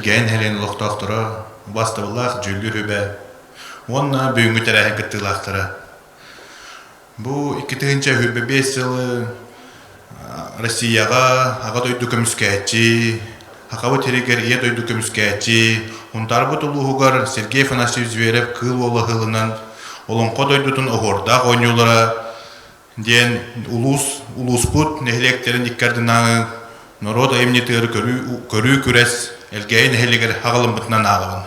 Элгээйи нэһилиэгин олохтоохторо, убаастабыллаах дьүүллүүр сүбэ уонна бүгүҥҥү тэрээһин кыттыылаахтара. Бу 2025 сылы Россияҕа Аҕа дойду көмүскээччи, Сахабыт сиригэр Ийэ дойду көмүскээччи, Һунтаарбыт улууһугар Сергей Афанасьевич Зверев Кыыл Уола ыһылынан Олоҥхо дойдутун оһуордаах оонньуулара диэн улуус улууспут нэһилиэктэрин икки ардынааҕы норуот айымньытыгар көрүү күрэс Элгээйи нэһилиэгэр аҕалыммытынан ааҕабын.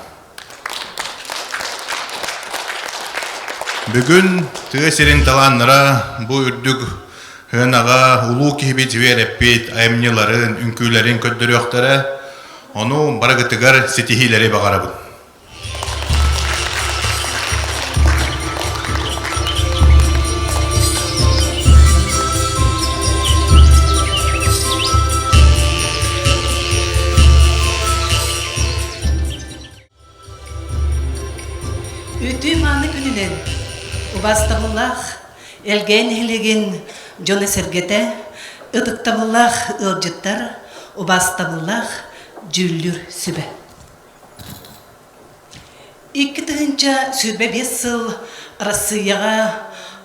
Бүгүн тыа сирин талааннара бу үрдүк сыанаҕа улуу киһибит үөрэппит айымньыларын, үҥкүүлэрин көрдөрүөхтэрэ. Ону барыгытыгар ситиһиилэри баҕарабын. Үтүө-мааны күнүнэн убаастабыллаах Элгээн нэһилиэгин дьоно-сэргэтэ, ытыктабыллаах ыалдьыттар, убаастабыллаах дьүүллүүр сүбэ. 2025 сыл Арассыыйаҕа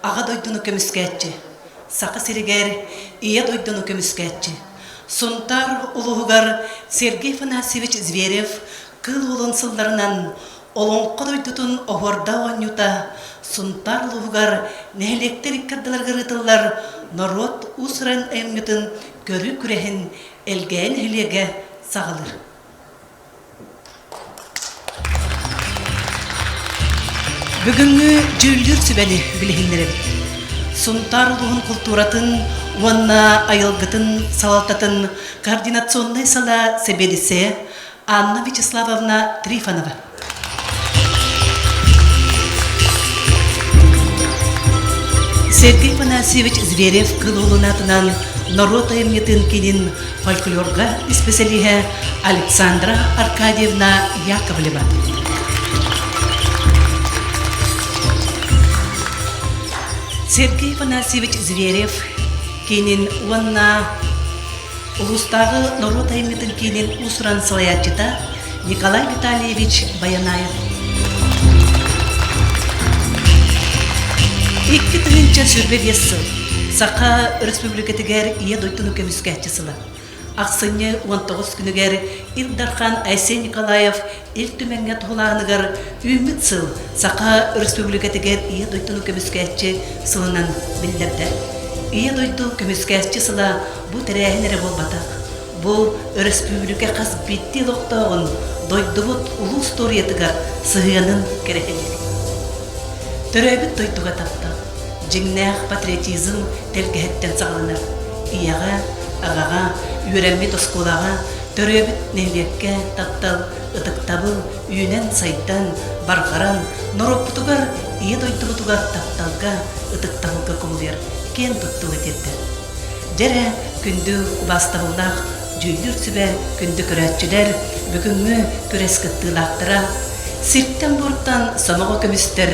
Аҕа дойдуну көмүскээччи, Саха сиригэр Ийэ дойдуну көмүскээччи, Сунтаар улууһугар Сергей Афанасьевич Зверев Кыыл Уолун сылларынан Олоҥхо дойдутун оһуорда оонньуута Сунтаар улууһугар нэһилиэктэр икки ардыларыгар ыытыллар норуот уус-уран айымньытын көрүү күрэһин Элгээйи нэһилиэгэ саҕалыыр. Бүгүҥҥү дьүүллүүр сүбэни билиһиннэрэбит. Сунтаар улууһун култууратын уонна айылгытын салалтатын координационнай салаа сэбиэдиссэйэ Анна Вячеславовна Трифонова. Сергей Афанасьевич Зверев Кыыл аатынан норуот айымньытын киинин фольклорга исписэлииһэ Александра Аркадьевна Яковлева. Сергей Афанасьевич Зверев киинин уонна улуустааҕы норуот айымньытын киинин уус-уран салайааччыта Николай Витальевич Баянаев. 2025 сыл Саха Өрөспүүбүлүкэтигэр Ийэ дойдуну көмүскээччи сыла. Ахсынньы 19 күнүгэр Ил Дархан Айсен Николаев Ил Түмэҥҥэ туһулааһыныгар үүммүт сыл Саха Өрөспүүбүлүкэтигэр Ийэ дойдуну көмүскээччи сылынан биллэрдэ. Ийэ дойду көмүскээччи сыла бу тэрээһин эрэ буолбатах. Бу өрөспүүбүлүкэ хас биирдии олохтооҕун дойдубут улуу устуоруйатыгар сыһыанын кэрэһилиир. Төрөөбүт дойдуга таптал, дьиҥнээх патриотизм тэлгэһэттэн саҕаланар. Ийэҕэ, аҕаҕа, үөрэммит оскуолаҕа, төрөөбүт нэһилиэккэ таптал, ытыктабыл үүнэн-сайдан, барҕаран, норуоппутугар, Ийэ дойдубутугар тапталга, ытыктабылга кубулуйар киэн туттууга тиэрдэр. Дьэ эрэ, күндү убаастабыллаах дьүүллүүр сүбэ, күндү көрөөччүлэр, бүгүҥҥү күрэс кыттыылаахтара, сиртэн-буортан сомоҕо көмүстэр,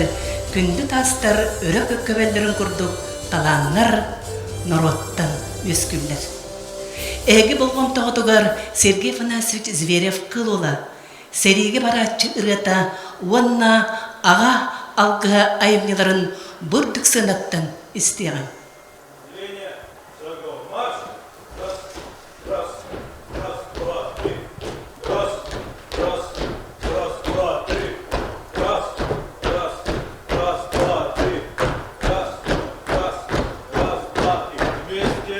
күндү таастар өрө көбөллөрүн курдук талааннар норуоттан үөскүүллэр. Эһиги болҕомтоҕутугар Сергей Афанасьевич Зверев-Кыыл Уола сэриигэ барааччы ырыата уонна аҕа алгыһа айымньыларын бурдук сыанаттан истиэҕиҥ. Раз, раз, два, три. Раз, раз, раз, два, три. Раз, раз, раз, два, три. Раз, раз, раз, два, и вместе.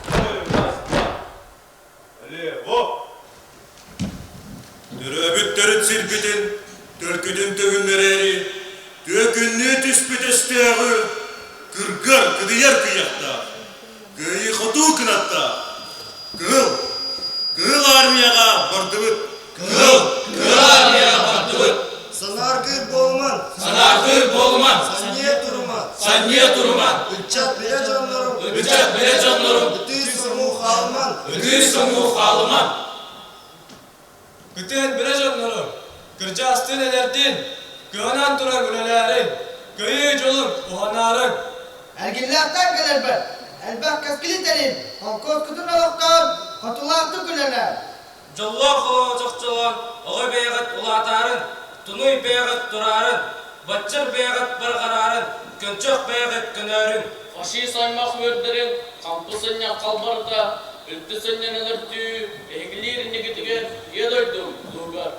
Строим. Раз, два. Лево. Төрөөбүт төрүт сирбитин, төлкүтүн төгүннэрээри, түөкүннүү түспүт өстөөҕү кыргар, кыдыйар кыйахтаах, кыайыы-хотуу кынаттаах, Кыһыл, Кыһыл Армияҕа бардыбыт! Кыһыл, Кыһыл Армияҕа бардыбыт! Санааргыыр буолуман! Санааргыыр буолуман! Санньыйа туруман! Санньыйа туруман! Ыччат билэ дьоннорум! Ыччат билэ дьоннорум! Ытыы-соҥуу хаалыман! Ытыы-соҥуу хаалыман! Кытыан билэ дьоннорум, кырдьаастыын эдэрдиин, кыанан турар үлэлээриҥ, кыайыы дьолун уһанаарыҥ! Эргиллээхтэн кэлэрбэр элбэх кэскили тэрин, холкуоскутун олохтоон, хотулаахтык үлэлээн. Дьоллоох олоҕу чохчолоон, оҕо бэйэҕит улаатаарын, тунуй бэйэҕит тураарын, баччыр бэйэҕит барҕараарын, көнчөх бэйэҕит көнөөрүҥ. Фашист аймах үөрдэрин хампы сынньан халбарыта, үлтү сынньан өлөртүү, эһигилиир иннигитигэр Ийэ дойдум туһугар.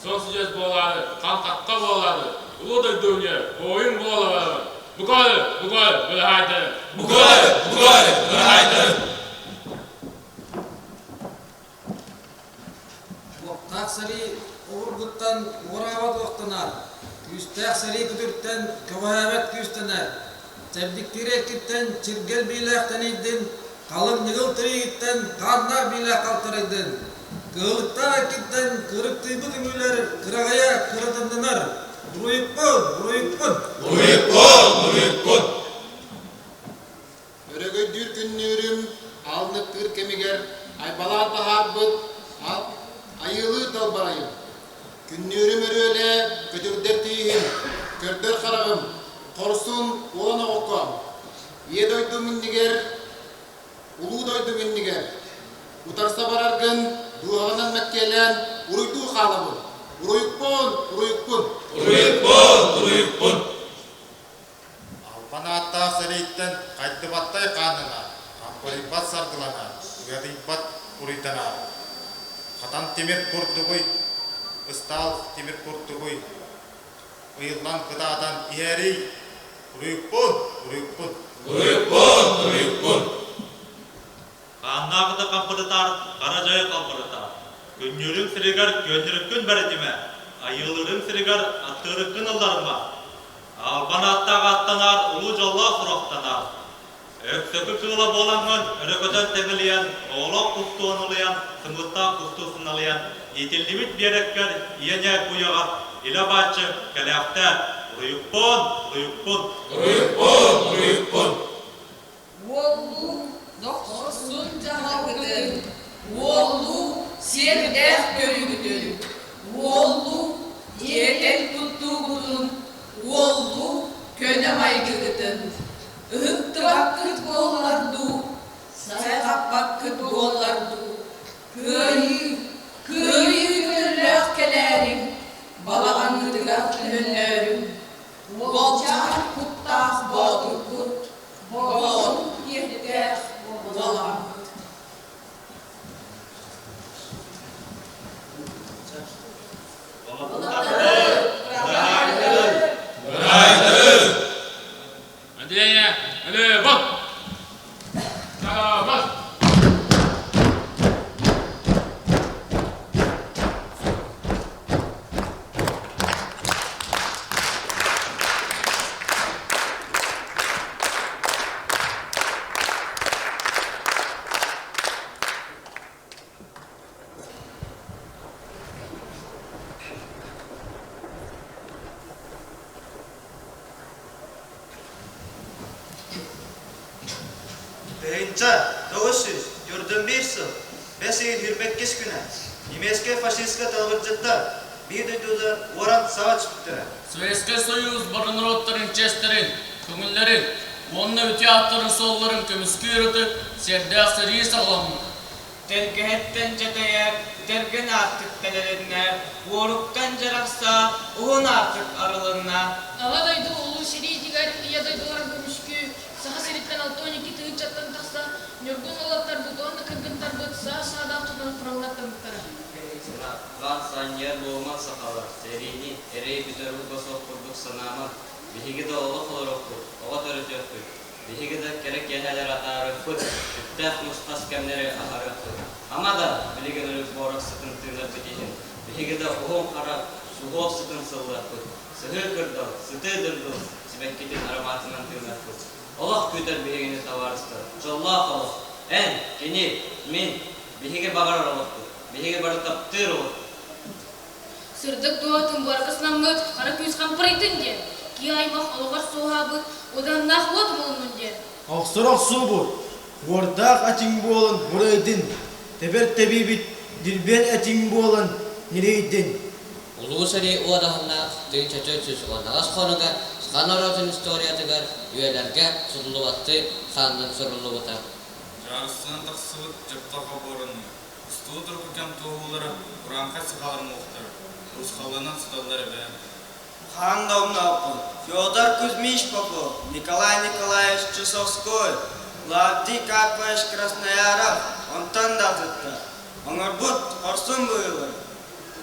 Суон сүдьүөс буолаары, хантакка буолаары, улуу дойду үнүө, буойун буолаары, букары, букары, быраһаайдарын! Букары, букары, быраһаайдарын! Уоттаах сэрии обургуттан уҕараабат уохтанар, күүстээх сэрии күтүртэн көҕүһээбэт күүстэнэр, чэбдиктиир эккиттэн чиргэл биилээх тэнийдин, халыҥ ньыгыл тириигиттэн хааннаах биилээх халтарыйдын, кыһылыктаах эккиттэн кырыктыйбыт үҥүүлэр кыраҕайа кыратыннынар, буруйукпун, буруйукпун! Буруйукпун, буруйукпун! Өрөгөйдүүр күннүүрүм алныктыыр кэмигэр айбалаан таһаарбыт айыылыы далбарайым. Күннүүрүм өрүөлэ көтүрдэр тииһим, көрдөр хараҕым, хорсун уолан оҕоккоом. Ийэ дойдум иннигэр, улуу дойдум иннигэр утарса бараргын дууһаҕынан мэктиэлээн уруйдуу хаалабын. Уруйукпун, уруйукпун! Уруйукпун, уруйукпун! Албан ааттаах сэрииттэн хайдыбаттай хааннана, хампырыйбат саргылана, уйадыйбат уруйдана. Хатан тимир курдугуй, ыстаал тимир курдугуй, ыйыллан кытаатан иһэрий, уруйукпун, уруйукпун. Уруйукпун, уруйукпун. Хааннаахыта хампырытаар, хара дьайы халбарытаар. Күннүүрүҥ сиригэр күөннүрүккүн бэритимэ, айыылыырыҥ сиригэр аттыырыккын ылларыма. Албан ааттаах аттанаар, улуу дьоллоох сурахтанаар. Өксөкү кыыла буолаҥҥын өрөкөтөн тэҥилийэн, оҕолоох кустуу аналыйан, сымыыттаах кустуу сыналыйан, иитиллибит биэрэккэр ийэ-ньээ куйаҕар илэ-бааччы кэлээхтээр. Уруйукпун, уруйукпун! Уруйукпун, уруйукпун! Уоллуу дохсун дьаһалгытын, уоллуу сиэрдээх көрүүгүтүн, уоллуу тиэтэл туттуугутун, уоллуу көнө майгыгытын ыһыктыбаккыт буоллар дуу, сайҕаппаккыт буоллар дуу, кыайыы, кыайыы көтөллөөх кэлээриҥ, балаҕаҥҥытыгар төннөөрүҥ, уолчаан куттаах боотургут Боҕон киэптээх буолаҕыт. Отделение, налево! Право! Тыһыынча 941 сыл бэс ыйын 22 күнэ немецкэй фашистскай талабырдьыттар биир дойдуга уоран саба түспүттэрэ. Советскай Союз бары норуоттарын чиэстэрин, көҥүллэрин уонна үтүө ааттарын-суолларын көмүскүүр ытык сиэрдээх сэрии саҕаламмыта. Тэлгэһэттэн дьадаьар, тэргэн аартык тэлэлэннэ, уоруктан дьарахса, уһун аартык арылынна. Аҕа дойду Улуу сэриитигэр Ийэ дойдуларын көмүскүү, Саха сириттэн 62 тыһыынчаттан тахса ньургун уолаттарбыт уонна кыргыттарбыт саа-саадаах тутан фроҥҥа аттаммыттара. Санаҕа санньыар буолумаҥ сахалар, сэриини, эрэй бүтэр ууга суох курдук санаамаҥ. Биһиги да олох олоруохпут, оҕо төрөтүөхпүт, биһиги да кэрэ киэһэлэри атаарыахпыт, үптээх нус-хас кэмнэри аһарыахпыт. Ама да, билигин өлүк буорах сытын тыынарбыт иһин, биһиги да уһун хара суһуох сытын сыллыахпыт, сыһыы кырдал, сытыы дыргыл сибэккитин ароматынан тыыныахпыт. Олох күүтэр биһигини табаарыстар, дьоллоох олох. Эн, кини, мин, биһиги баҕарар олохпут, биһиги бары таптыыр олохпут. Сырдык дууһатын буорга сынаммыт хара күүс хампырыйтын диэн, киһи аймах олоҕор суоһаабыт удааннаах уот умулуннун диэн. Охсор охсуубут, уордаах этиҥ буолан мурайдын, тэбэр тэбиибит дирбиэн этиҥ буолан ньирэйдин. Улуу сэрии уодаһыннаах 1418 хонуга саха норуотун историятыгар үйэлэргэ сутуллубаттыы хаанынан суруллубута. Дьаарыстан тахсыбыт дьапталҕа буораныы. Устубут урукку кэм туоһулара урааҥхай сахалар уҥуохтара урусхалланан сыталлар эбээт. Хаан да умнуохпун Федор Кузьмич Попов, Николай Николаевич Чусовской, Лавдий Карпович Краснояров онтон да атыттар. Оҥорбут хорсун быһыылар.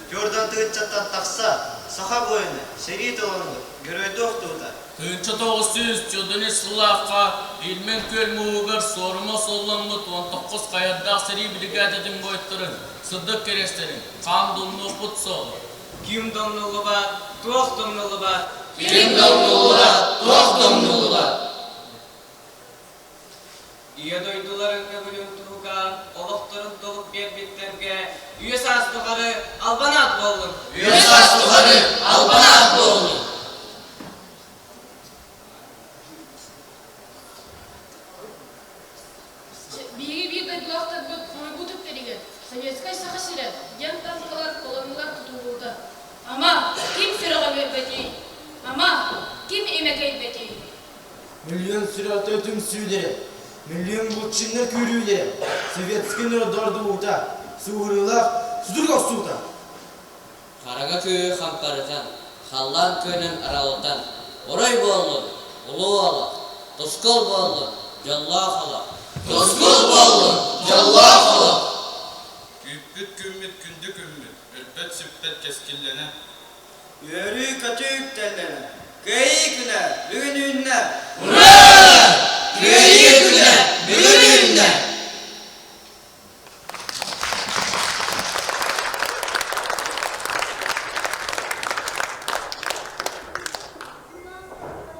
Федор тыһыынчаттан тахса саха буойуна сэрии толоругар геройдуу охтубута. 1943 сыллаахха Ильмень күөл мууһугар суорума суолламмыт 19 хайардаах сэрии биригээдэтин буойуттарын сырдык кэриэстэрин хаан думнуохпут суоҕа. Ким домнуллубат, туох домнуллубат? Ким домнуллубат, туох домнуллубат? Ийэ дойдуларын көҥүлүн туһугар олохторун толук биэрбиттэргэ үйэ саас тухары албан аат буоллун! Үйэ саас тухары албан аат буоллун! Биһиги биир дойдулаахтарбыт хомойбут үптэригэр Советскай Саха сирэ диэн танкалар колонналар тутуллубута. Ама, ким сүрэҕэ үөрбэтий? Ама, ким имэ кэйбэтий? Миллион сүрэхтэр түмсүүлэрэ, миллион булчуннар күүрүүлэрэ, советскай норуот дуута, сууһуруулаах судургу охсуута. Хараҥа күүһү хампарытан, халлаан күөнүн аралытан, орой буоллун, улуу олох, тускул буоллун, дьоллоох олох! Тускул буоллун, дьоллоох олох! Күүппүт күммүт күндү күммүт, өлбөт-сүппэт кэскиллэнэ. Үөрүү-көтүү үктэллэнэ, Кыайыы күнэ бүгүн үүннэ! Ура! Кыайыы күнэ бүгүн үүннэ!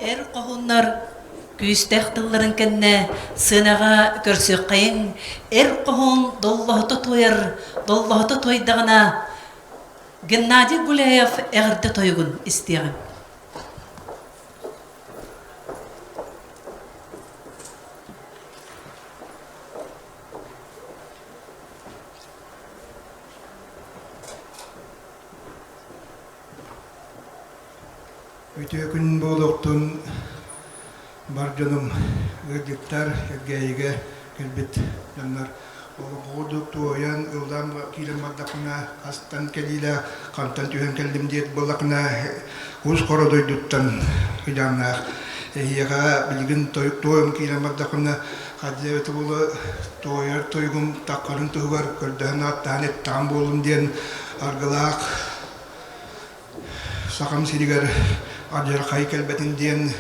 Эр хоһууннар күүстээх тылларын кэннэ сыанаҕа көрсүөххэйиҥ, эр хоһуун доллоһута туойар, доллоһута туойдаҕына Геннадий Гуляев эҕэрдэ тойугун истиэҕиҥ. Үтүө күн буолуохтун бар дьонум, ыалдьыттар, Элгээйигэ кэлбит дьоннор. Олоҕу туойан, ыллаан киирэн бардахпына, хастан кэлиилээх, хантан түһэн кэллим диэт буоллахпына, Уус Хоро дойдуттан ыйааннаах. Эһиэхэ билигин тойук туойан киирэн бардахпына, хадьа эбэтэ буола туойар тойугум таххарын туһугар көрдөһөн ааттаан эттэҕим буоллун диэн аргылаах Сахам сиригэр алдьархай кэлбэтин диэн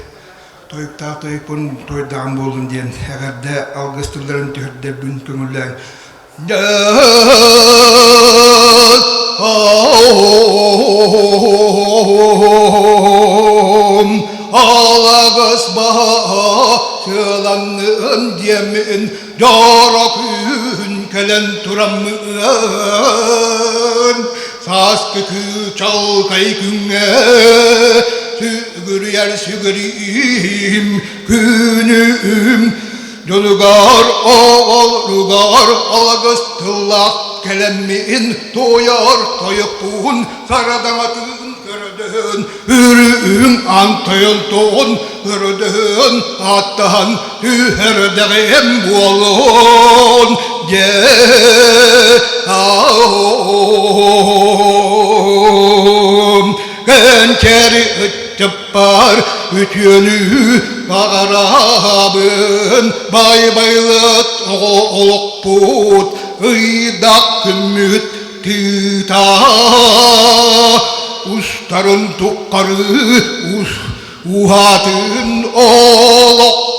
тойуктаах тойукпун туойдаҕым буоллун диэн эҕэрдэ алгыс тылларын түһэрдэрбин көҥүллээн Алагыс баһа сыаланныын диэммин дьоро күн кэлэн тураммын Сааскы чалкай күҥҥэ сүгүрүйэр сүгүрүйүүм күнүм дьолугар оҕолоругар алагыс тыллаах кэлэммин туойар тойукпун сарадаҥатын көрдөһөн үрүҥ антайын тоҕун көрдөһөн ааттаһан түһэрдэҕим буолуон дьэ кэнчээри ыччаппар үтүөнү баҕарабын бай-байлыт оҕо олохпут ыйдах күммүт тыыта устарын туххары ус уһаатын олохпут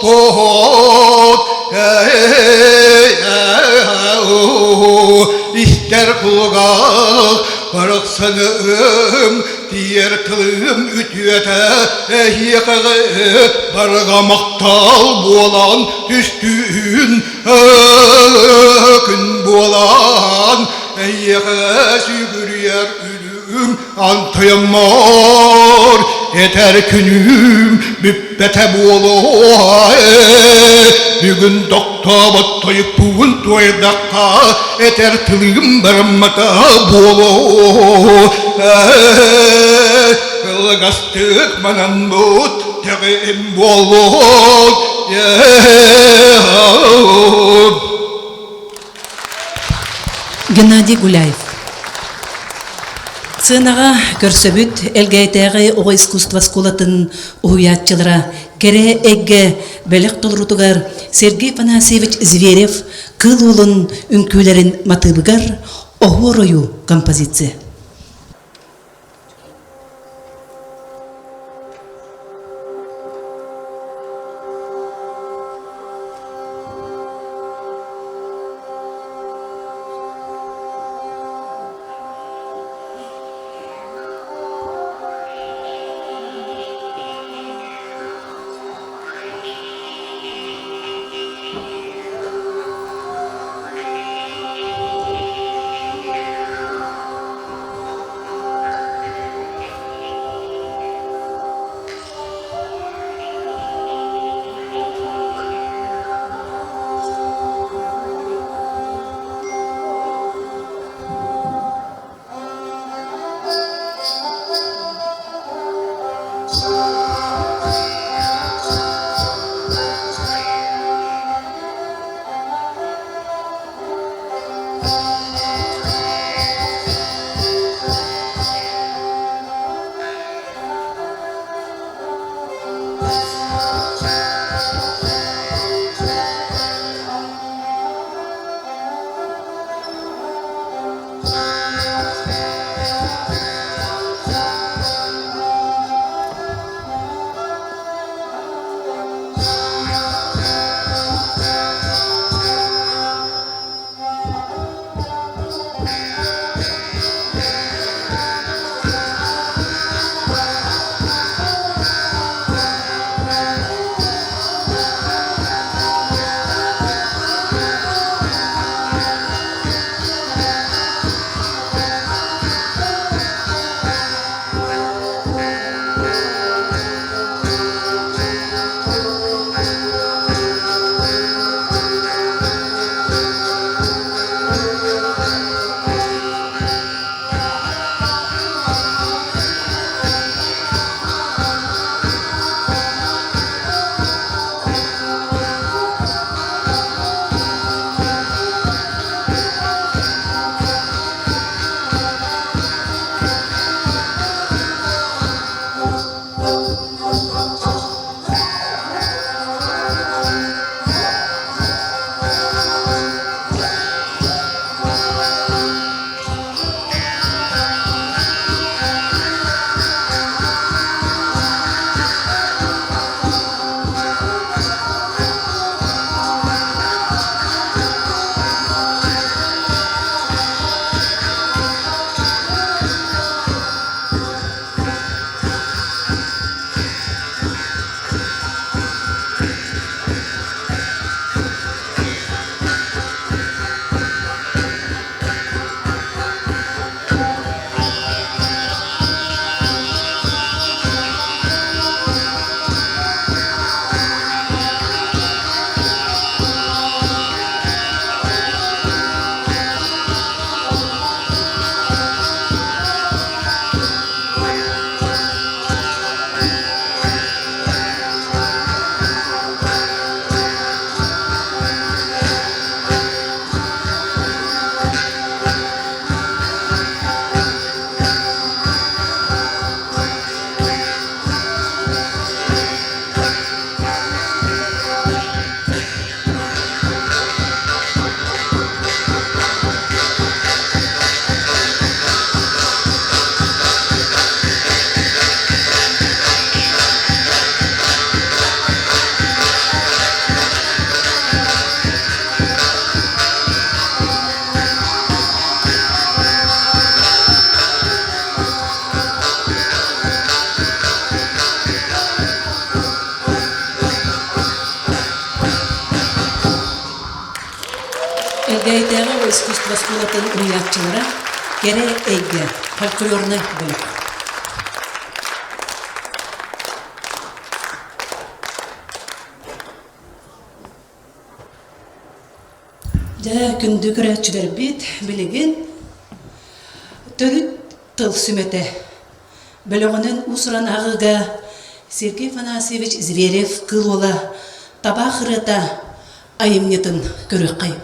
истэр кулгаах барахсаным тиийэр тылым үтүөтэ эһиэхэ барҕа махтал буолан түстүүн күн буолан эйиэхэ сүгүрүйэр үлүм антыйаммар этэр күнүм бүппэтэ буолуо бүгүн тохтообот тойукпун туойдахха этэр тылым бараммата буолуо кылгастык манаммыт тэҕим буолуо Геннадий Гуляев. Сыанаҕа көрсөбүт Элгээйтээҕи оҕо искусство оскуолатын уһуйааччылара кэрэ эйгэ бэлэх толоруутугар Сергей Афанасьевич Зверев Кыыл уолун үҥкүүлэрин матыыбыгар Оһуор ойуу композиция. Элгээйитээҕи искусство оскуолатын уһуйааччылара Кэрэ эйгэ фольклорнай бөлөх. Дьэ, күндү көрөөччүлэрбит, билигин төрүт тыл сүмэтэ бөлөҕүнэн уус-уран ааҕыыга Сергей Афанасьевич Зверев Кыыл Уола Табаах ырыата айымньытын көрүөххэйиҥ.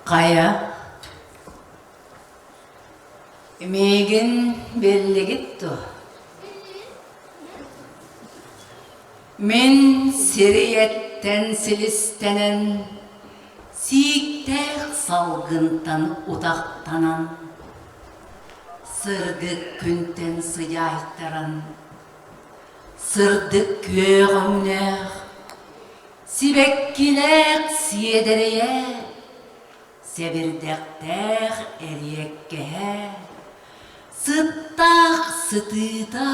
Хайа, миигин биллигит дуо? Мин сириэттэн силистэнэн, сииктээх салгынтан утахтанан, сырдык күнтэн сыдьаайтаран, сырдык күөх өҥнөөх, сибэккилээх сиэдэрэйэ, сэбирдэхтээх эриэккэһэ, сыттаах сытыыта,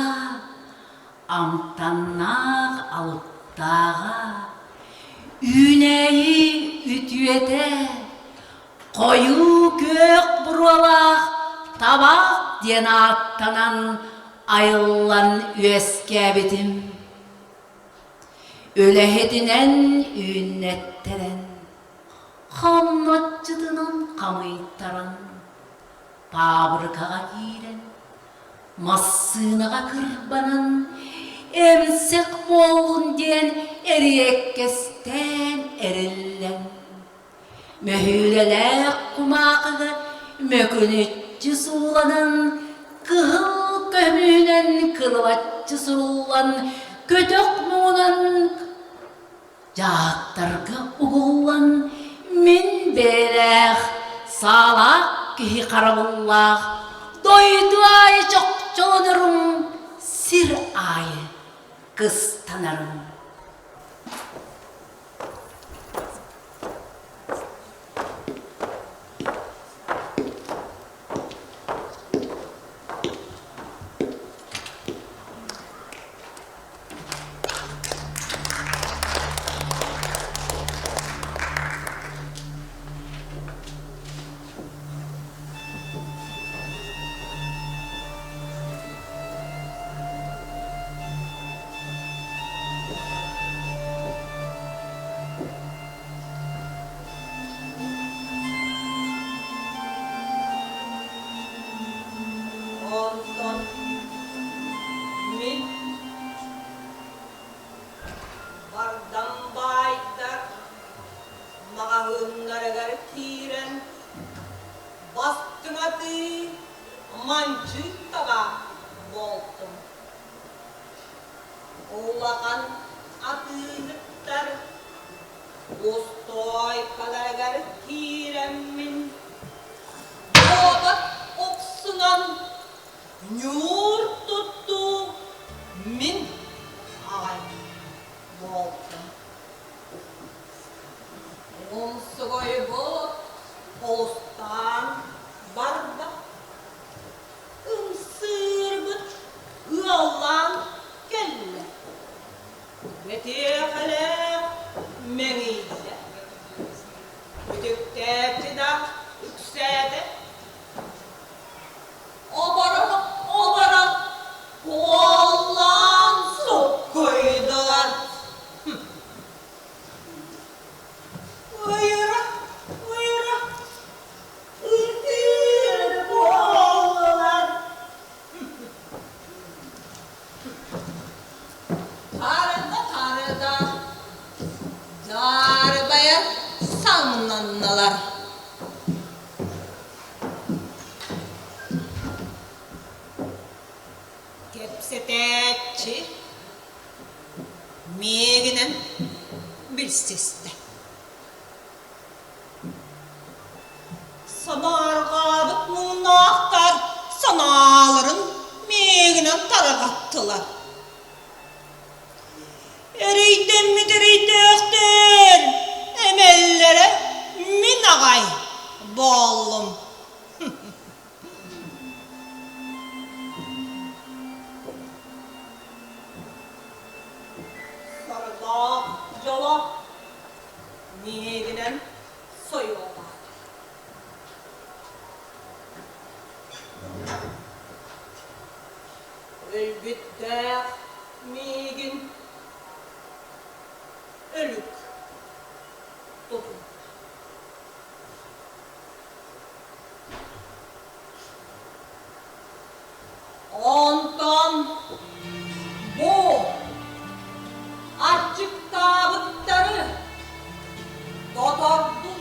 амтаннаах алыптааҕа, үүнээйи үтүөтэ, хойуу күөх буруолаах табах диэн ааттанан айыллан үөскээбитим. Үлэһитинэн үүннэттэрэн, хамначчытынан хамыйтаран, паабырыкаҕа киирэн, массыынаҕа кырбанан, эмсэх буоллун диэн эриэккэстээн эриллэн, мөһүүлэлээх кумаахыга мөкүнүччү сууланан, кыһыл көмүһүнэн кылабаччы суруллан, көтөх муҥунан дьааттарга угуллан, мин бэйэлээх, саалаах киһи харабыллаах, дойду аайы чохчолонорум, сир аайы кыстанарым. Онтон мин бардам баайдар маҕаһыыннарыгар киирэн бастыҥатыы манчыык таба буолтум. Улахан атыыһыттар устуойкаларыгар киирэммин дуобат охсунан ньуур туттуу мин аҕай буолтум. Умсугуйбут олустаан барда. Ымсыырбыт ыаллаан кэллэ. Бэтиэхэлээх мэҥийдэ. Үтүктээччи да үксээтэ. Оборо-оборо куоллаан суккуйдулар. Ыйыра, ыйыра, ытыыр буоллулар. Тарда-тарда, дьаарбайа самнанналар. Кэпсэтээччи миигинэн билсистэ. Санаарҕаабыт муҥнаахтар санааларын миигинэн тарҕаттылар. Эрэйдэммит эрэйдээхтэр эмэллэрэ мин аҕай буоллум. Сордоох дьоло миигинэн сойуолаата. Өлбүттээх миигин өлүк тутун. Онтон бу аччыктаабыттары тотордум.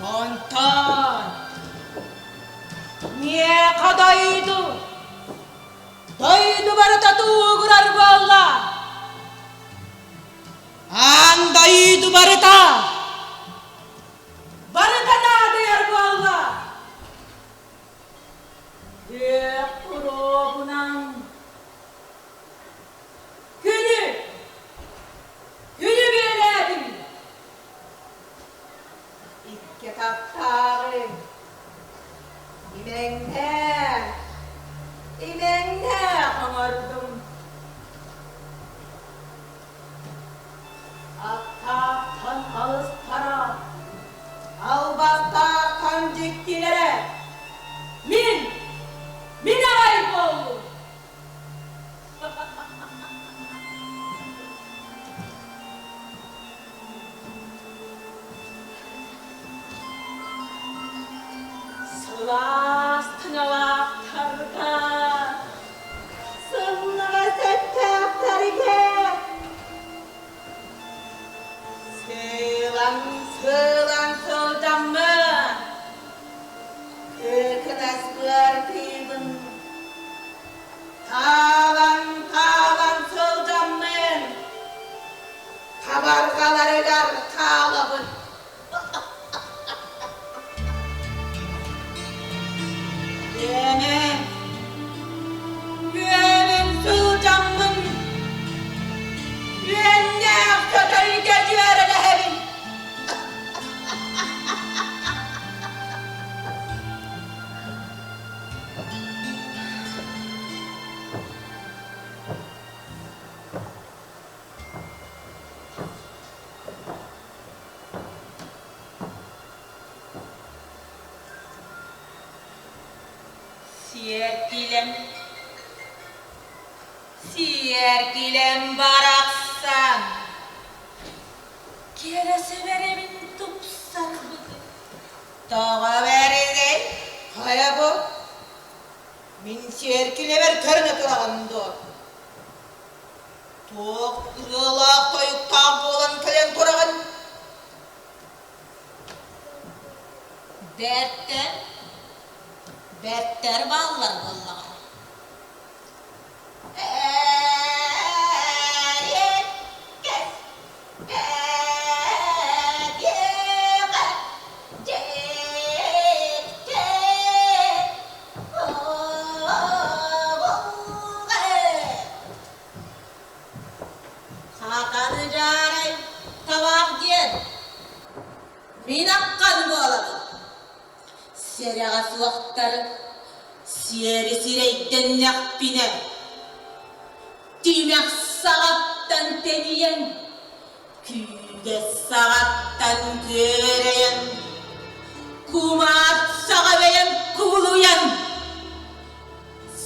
Онтон миэхэ дойду, дойду барыта туугурар буолла. Аан дойду барыта, барыта наадыйар буолла. Күөх уруогунан күнү, күнү бүөлээтим. Икки таптааҕы имэҥнээх, имэҥнээх оҥордум. Аттаахтан алыстара, албастаахтан дьиктилэрэ мин, мин аҕай буоллум. Сылаас тыҥалаахтарга, сымнаҕас эттээхтэргэ сыылан сыылан сылдьаммын кыркынас быартыыбын Таалан-таалан сылдьаммын, хабарҕаларыгар хаалабын. Үөмэн, үөмэн сылдьаммын, үөннээх көтөргө дьүөрэлэһэбин. Сиэркилэм, сиэркилэм барахсан, кэрэ сэбэрэбин тупсарбыт Тоҕо бэригэй, хайа бу? Мин сиэркилэбэр көрүнэ тураҕын дуо? Туох ырыалаах тойуктаах буолан кэлэн тураҕын? Бэртэр, бэртэр бааллар буоллаҕа. Эриэккэс Бэдиэҕэ дьиктэ буолуоҕа. Хатаны дьаарай табаах диэн мин аххан буолабын. Сэрэҕэ суохтары сиэри сирэйдэннэхпинэ, тимэх саҕаттан тэнийэн, күүгэс саҕаттан күөрэйэн, кумаар саҕа бэйэм кубулуйан,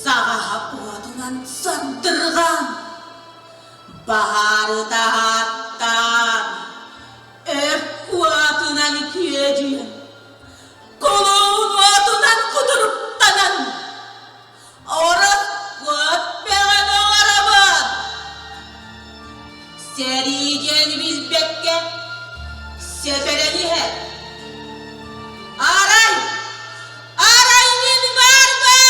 саҕаһа уотунан сандырҕаан, баһаары таһааттаан, өрт уотунан күөдьүйэн, кулун уотунан кутуруктанан, ороскуот бөҕөнү оҥоробун. Сэрии диэни билбэккэ сөтөлөн иһэр. Арай, арай мин баарбын!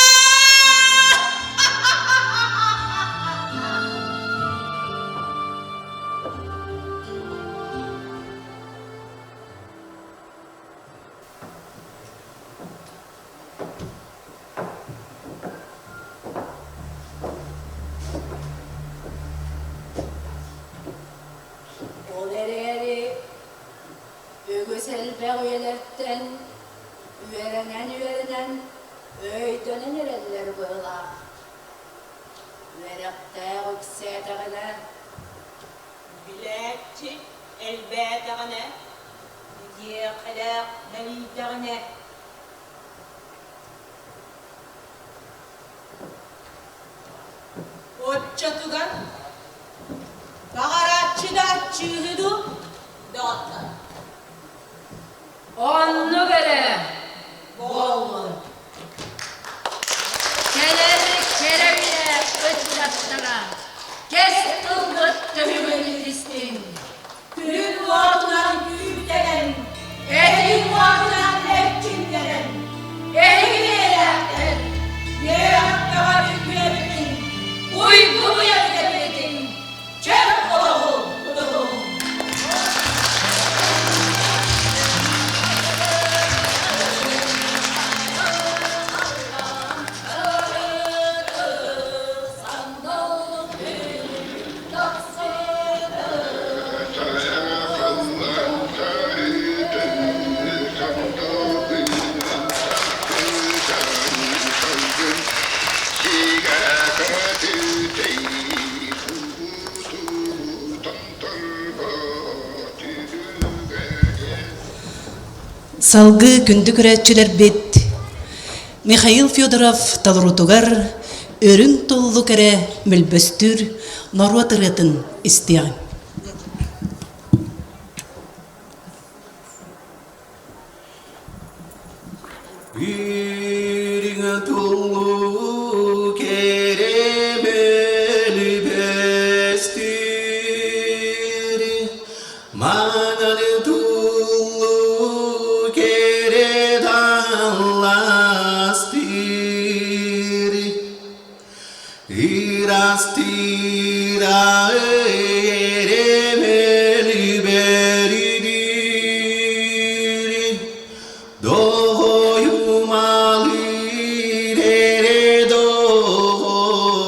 Ол эрээри үгүс элбэх үйэлэртэн үөрэнэн-үөрэнэн өйдөнөн эрэллэр быһыылаах. Үөрэхтээх үксээтэҕинэ Билээччи элбээтэҕинэ, диэхэлээх мэлийдэҕинэ Оччотугар баҕарааччы да аччыыһы дуу, доҕоттор? Оннук эрэ буоллун. Кэлэр кэрэ үйэ ыччаттара, кэс тылбыт түмүгүн истиҥ. Күнүн уотунан күүтэнэн, Этин уотунан. Салгыы күндү көрөөччүлэрбит Михаил Федоров толоруутугар Өрүҥ туллук эрэ мөлбөстүүр норуот ырыатын истиэҕиҥ. Үрүҥ туллук эрэ мөлбөстүүр Маҥан туллук эрэ далластыыр Ырастыыра эрэ мөлбөрдүүр Доҕойумалыыр эрэ доҕоруом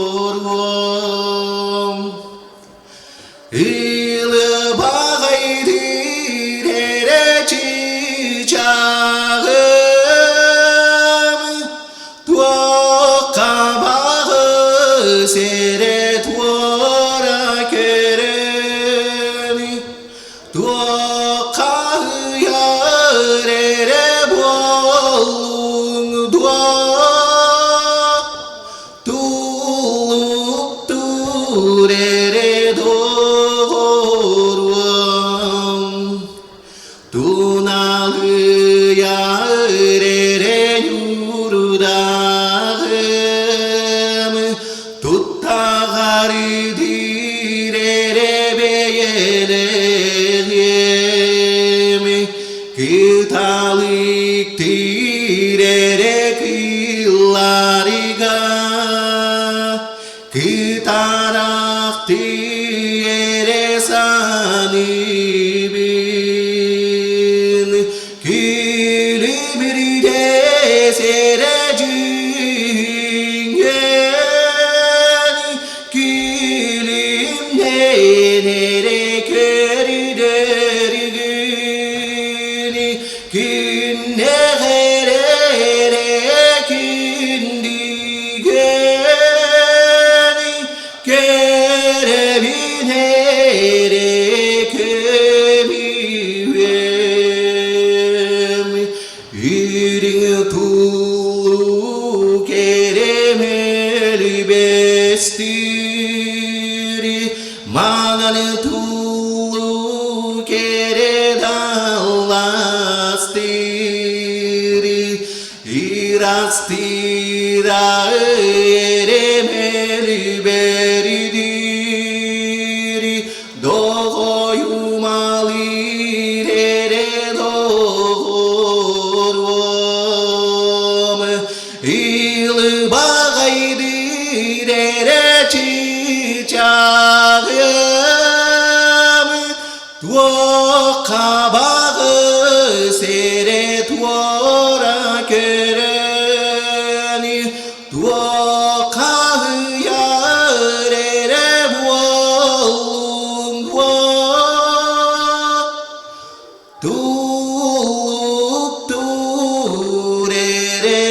Ылыбаҕайдыыр эрэ чыычааҕым, туохха баҕыс эрэ туора көрөн, туохха ыйар эрэ буоллуҥ дуо? Тулуктуур эрэ доҕоруом, туналыйар эрэ ньуурдааҕым, туттаҕарыдыыр эрэ бэйэлэҕим, Кыталыктыыр эрэ кыылларга, кытараахтыы эрэ саныыбын, күлүмүрдэс эрэ дьүһүҥҥүн, Күлүмнээн эрэ көрдөргүн, күннээх эрэ күндүгүн, көрөбүн эрэ көмүөм. Үрүҥ туллук эрэ мөлбөстүүр, маҥан туллук эрэ далластыыр, ырастыыра эрэ мөлбөрдүүр, Доҕойумалыыр эрэ доҕоруом, Илыбаҕайдыыр эрэ чыычааҕым, Туохха баҕыс эрэ туора көрөн, Туоххаһыйар эрэ буоллуҥ дуо? Тулуктуур эрэ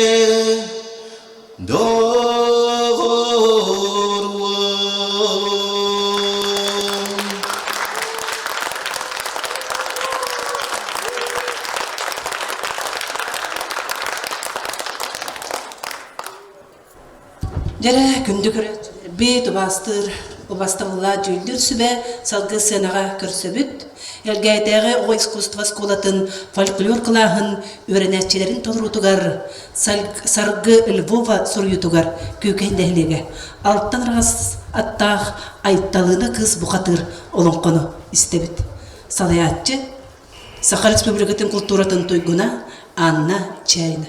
доҕоруом. Дьэрэ, күндү көрөөччүлэрбит, убаастыыр убастабыллаах дьүүллүүр сүбэ салгыы сыанаҕа көрсөбүт. Элгээйдээҕи оҕо искусство оскуолатын фольклор кылааһын үөрэнээччилэрин толоруутугар Саргы Львова суруйуутугар Күүкэй нэһилиэгэ алтан араҕас аттаах Айталыына кыыс бухатыыр олоҥхону истэбит. Салайааччы Саха Республикатын култууратын туйгуна Анна Чайна.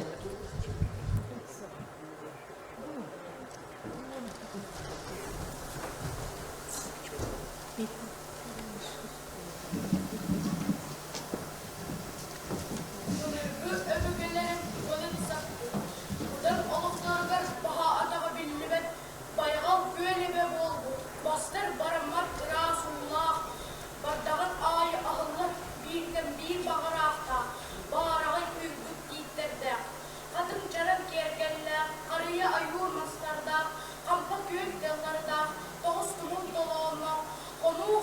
Былыргы өбүгэлэрим уонун сахпыт, быдан олохторугар баһа атаҕа биллибэт байҕал күөл эбэ буолбут, бастар бараммат ыраас уулаах, бардаҕын аайы аһыллар бииртэн биир баҕараахтаах, баараҕай күүрбүт тииттэрдээх, Хатыҥ чараҥ киэргэллээх, харыйа ойуур мастардаах, хампа күөл тыаллардаах, тоҕус тумул толоонноох, хонуу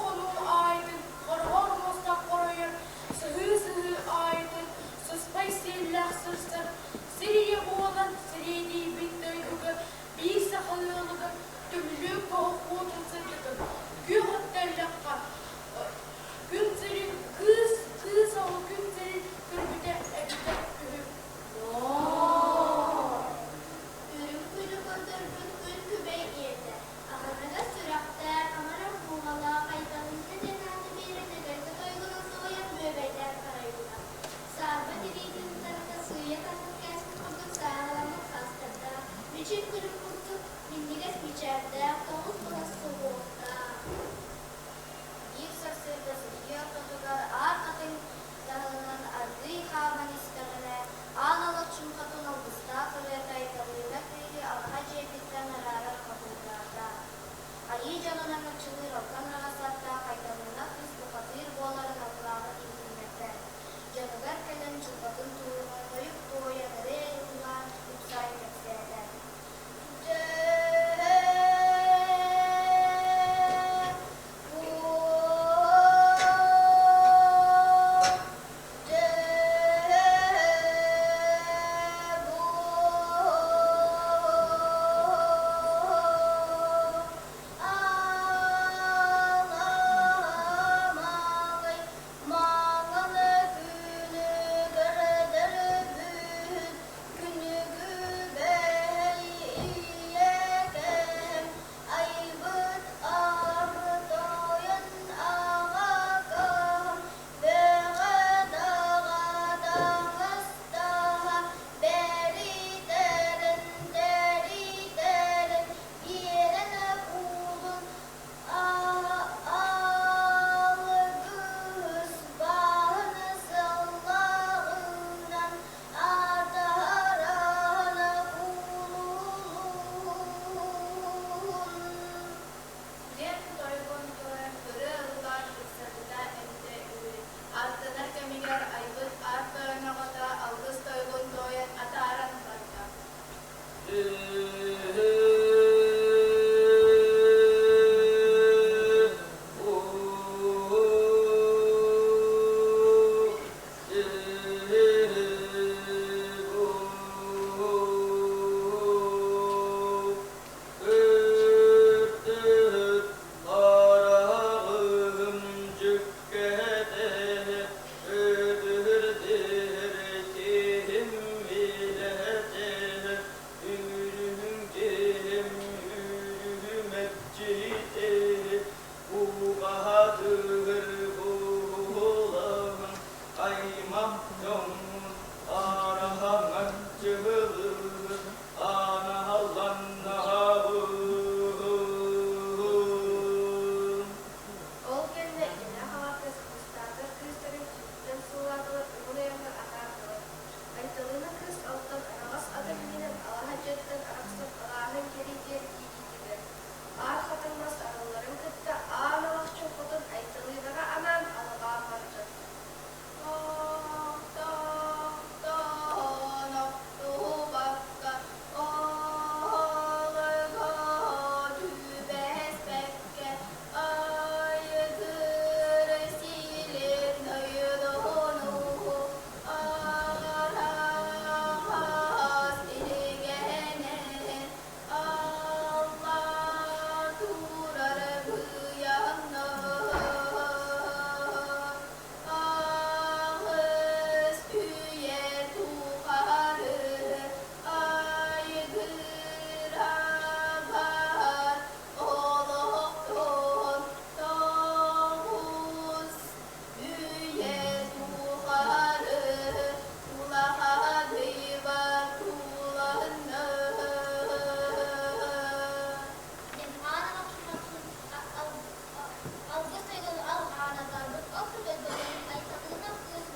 Алгыс тойонун алҕаан атаарбыт. Ол көтөллөрүн Айталыына кыыс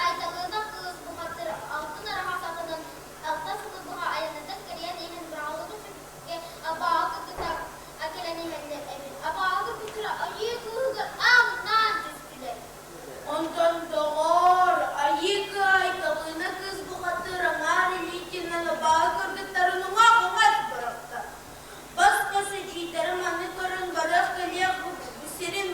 Айталыына кыыс бухатыыр алтын араҕас атынан алта сылы быһа айаннатан кэрийэн иһэн быраҕыллыбыт сүппүккэ абааһы кыргыттар кэлэн иһэллэр эбит. Абааһы кыргыттара айыы кыыһыгар ааҥнаан түстүлэр. Онтон доҕоор, айыы кыай Талыына кыыс бухатыыр аҥаар илиитинэн абааһы кыргыттарын уҥа-хаҥас бырахта. Бас-көс эдьиийдэрим аны көрөн барыах-кэлиэх сирин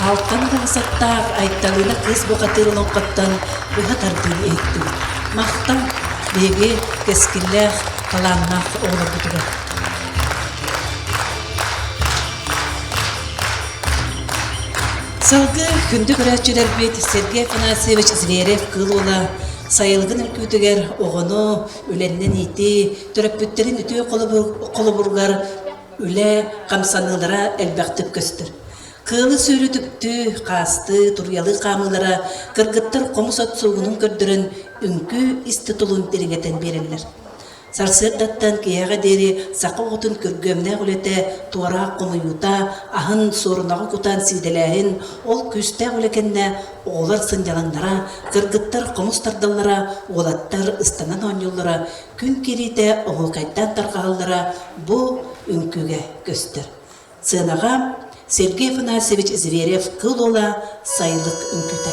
Алтан араҕасаттаах Айталыына кыыс бухатыыр олоҥхоттон быһа тардыы иһиттибит. Махтал биһиги кэскиллээх, талааннаах оҕолорбутугар. Салгыы күндү көрөөччүлэрбит Сергей Афанасьевич Зверев Кыыл Уола сайылыгын үҥкүүтүгэр оҕону үлэннэн иитии, төрөппүттэрин үтүө холобуругар үлэ хамсаныылара элбэхтик көстөр. Кыылы сүүрү түктүү, хаастыы, туруйалыы хаамыылара кыргыттар хомус от суугунун көрдөрөн үҥкүү ис тутулун дириҥэтэн биэрэллэр. Сарсыардаттан киэһэҕэ диэри саха оҕотун күргүөмнээх үлэтэ, туораах хомуйуута, аһын суорунаҕа кутан сиидэлээһин, ол күүстээх үлэ кэннэ оҕолор сынньалаҥнара, кыргыттар хомус тардаллара, уолаттар ыстанан оонньууллара, күн киириитэ оһуокайдаан тарҕаһаллара бу үҥкүүгэ көстөр. Сыанаҕа Сергей Афанасьевич Зверев Кыл уола сайылык үҥкүүтэ.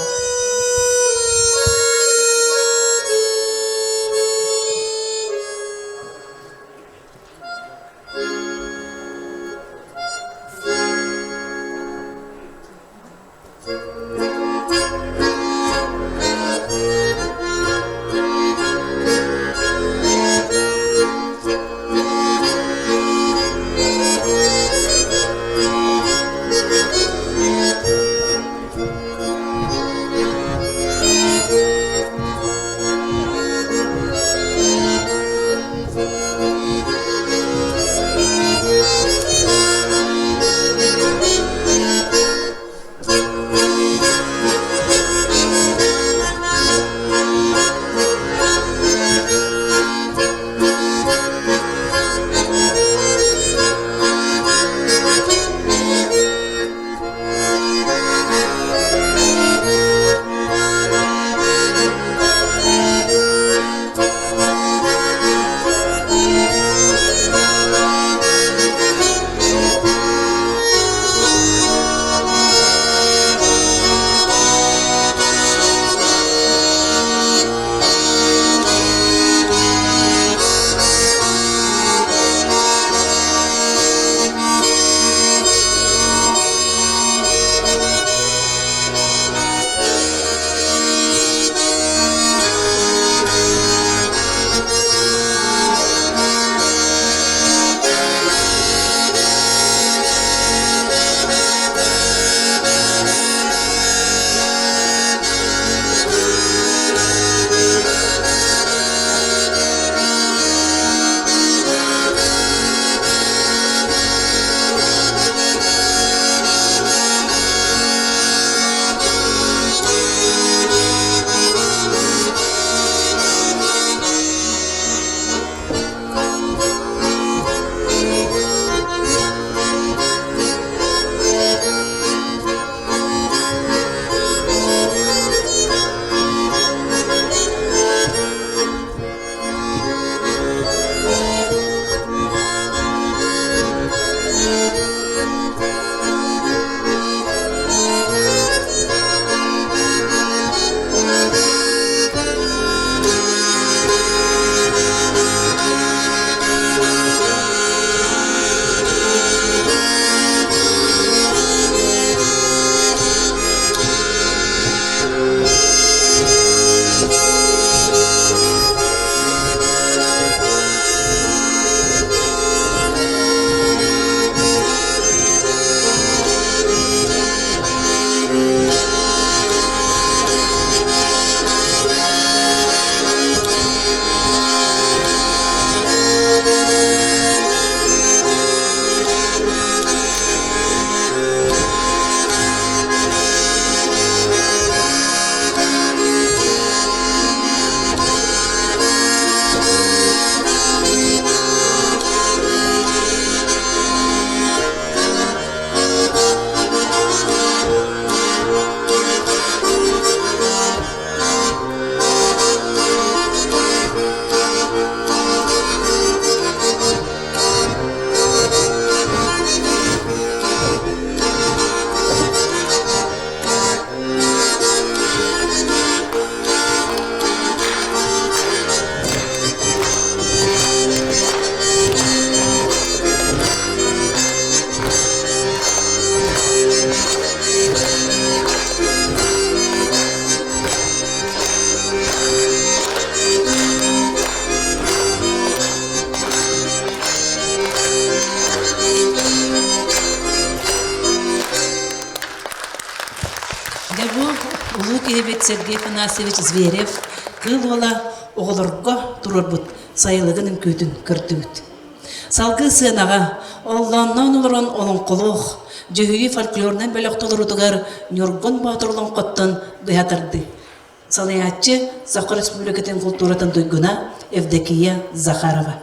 киһибит Сергей Афанасьевич Зверев Кыыл Уола оҕолорго туруорбут сайылыгын үҥкүүтүн көрдүбүт. Салгыы сыанаҕа оллоонноон олорон олоҥхолоох Дьүһүйүү фольклорнай бөлөх толоруутугар Ньургун Боотур олоҥхоттон быһа тардыы. Салайааччы Саха Республикатын култууратын туйгуна Евдокия Захарова.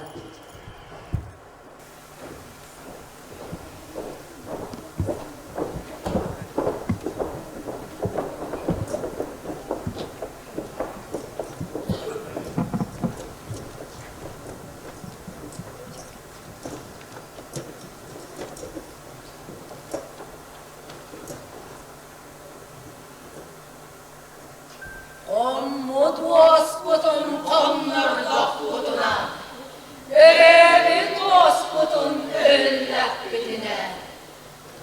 Хоммут уоспутун хоннордохпутуна, өрөөбүт уоспутун өрүннэхпитинэ,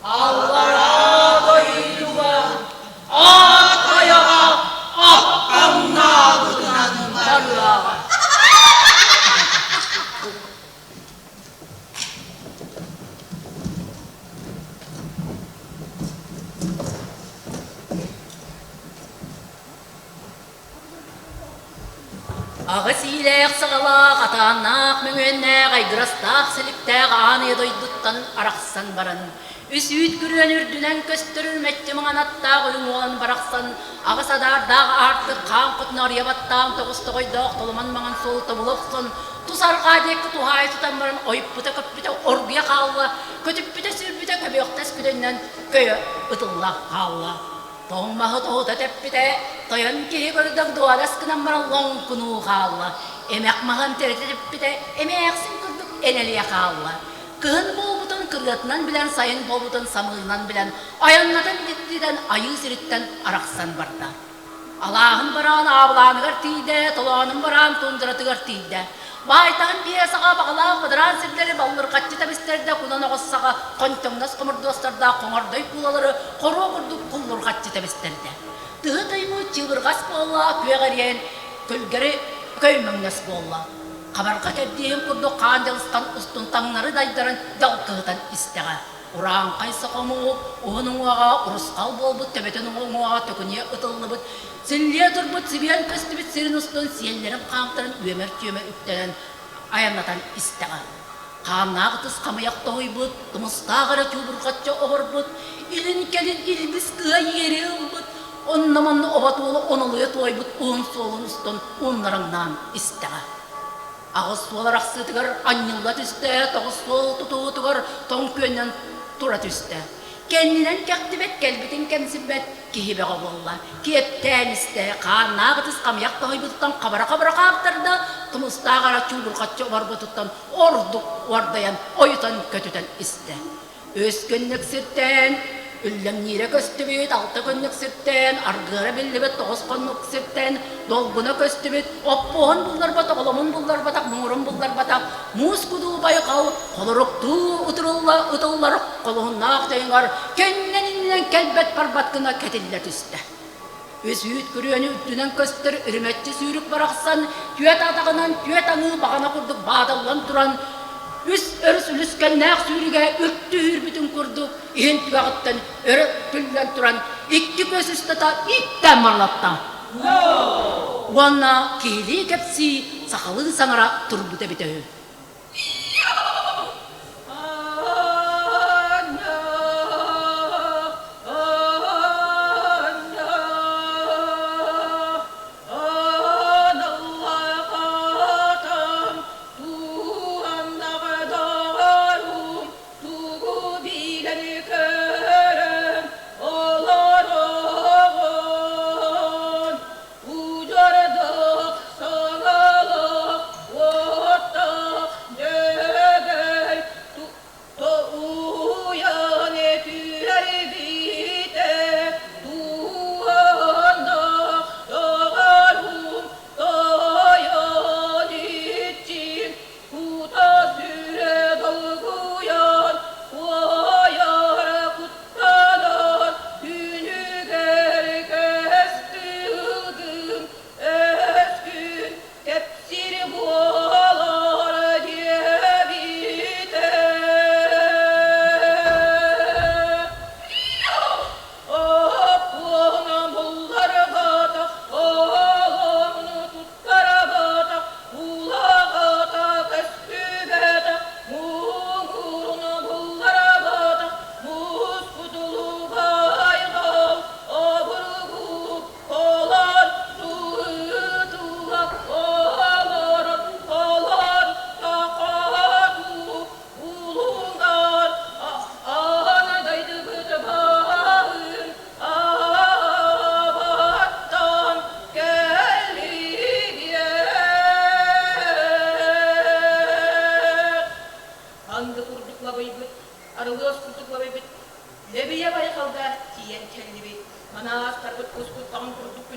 аллараа дойдуга аат айаҕа аппаҥнаабытынан барыаҕа. Аҕыс иилээх саҕалаах, атааннаах, мөҥүөннээх, айгырастаах силиктээх аан ийэ дойдуттан арахсан баран, үс үүт күрүөн үрдүнэн көстөр үрүмэччи маҥан аттаах үрүҥ уолан барахсан, аҕыс адаардаах аартык хаан хотуна арыйа баттаан тоҕус тоҕойдоох толомон маҥан суол тобула охсон, тус арҕаа диэки туһаайа тутан баран ойуппута-көппүтэ оргуйа хаалла, көтүппүтэ-сүүрбүтэ көбүөхтэс күдэнинэн көйө ытылла хаалла. Тоҥ маһы тоһута тэппитэ, тойон киһи көрдөк дуорас гынан баран лоҥкунуу хаалла. Эмэх маһын тиритэ тэппитэ, эмээхсин курдук энэлийэ хаалла. Кыһын буолбутун кырыатынан билэн, сайын буолбутун самыырынан билэн, айаннатан дьиктитэн айыы сириттэн арахсан барда. Алааһын бараан аабылааныгар тиийдэ, толоонун бараан тундратыгар тиийдэ. Баайтаһын пьесаҕа баҕалаах бадараан сирдэри баллырҕаччы тэбистэрдэ, кунан оҕус саҕа хонтоҥнос хомурдуостардаах хоҥордой куулалары хоруо курдук куллурҕаччы тэбистэрдэ. Тыһы тыймыт чыыбырҕас буолла, күөх эриэн күлгэри көймөҥнөс буолла. Хабарҕа кэрдииһин курдук хаан дьалыстан устун таҥнары дайдаран дьалкыһытан истэҕэ. Урааҥхай сохомуу уһун уҥуоҕа урусхал буолбут төбөтүн уҥуоҕа төкүнүйэ ытыллыбыт, силлиэ турбут сибиэн көстүбүт сирин устун сиэллэрин хаамтарын үөмэр-түөмэ үктэнэн айаннатан истэҕэ. Хааннаах ытыс хамыйах тоһуйбут, тумустаах эрэ чуубурҕаччы оборбут, илин-кэлин илбис кыа иэри ылбыт, онно-манна оботуола онолуйа туойбут уһун суолун устун ууннараҥнаан истэҕэ. Аҕыс суол арахсыытыгар анньылла түстэ, тоҕус суол тутуутугар тоҥ күөннэн тура түстэ. Кэннинэн кэхтибэт, кэлбитин кэмсиммэт киһи бөҕө буолла. Киэптээн истэ, хааннаах ытыс хамыйах тоһуйбутуттан хабара-хабара хаамтарда, тумустаах ара чуубурҕаччы оборбутуттан ордук уордайан, ойутан көтүтэн истэ. Үс күннүк сиртэн үллэҥниирэ көстүбүт, алта күннүк сиртэн аргыара биллибит, тоҕус хоннук сиртэн долгуна көстүбүт, оппуоһун булларбатах, оломун булларбатах, муҥурун булларбатах, муус кудуу байҕал холоруктуу утурулла ытыллар холуһуннаах дьайыҥар кэннинэн иннинэн кэлбэт барбат гына кэтиллэ түстэ. Үс үүт күрүөнү үрдүнэн көстөр үрүмэччи сүүрүк барахсан түөт атаҕынан түөт аҥыы баҕана курдук баадаллан туран үс өрүс үлүскэннээх сүүрүгэ үктү үүрбүтүн курдук иһин түгэҕиттэн өрө түллэн туран икки көс устата ииттээн марылатта. Уонна киһилии кэпсии сахалыы саҥара турбута эбитэ үһү. Удьуордук саҥалаах уоттаах.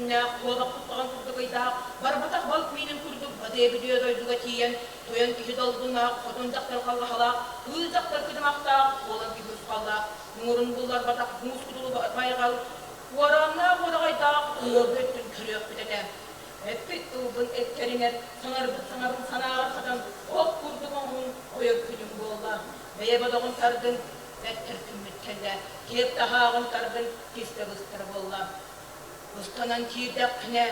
күннээх, куобах куттаҕан курдук ыйдаах, барбатах балык миинин курдук бадыа бүдүө дойдуга тиийэн, тойон киһи долгуннаах, хотун дьахтар халлаһалаах, кыыс дьахтар кыдымахтаах, уолан киһи урусхаллаах, муҥурун булларбатах муус кутулу байҕал, уорааннаах уораҕайдаах уҥуоргу өттүн көрүөхпүт этэ. Эппит тылбын эккэриҥэр, саҥарбыт саҥабын санааҕар хатан, ох курдук оҥоһун ойор күнүм буолла. Бэйэ бодоҕун тардын, бэттэр күммүт кэллэ, киэп таһааҕын тардын, кистэ быстар буолла. Ыстанан киирдэххинэ,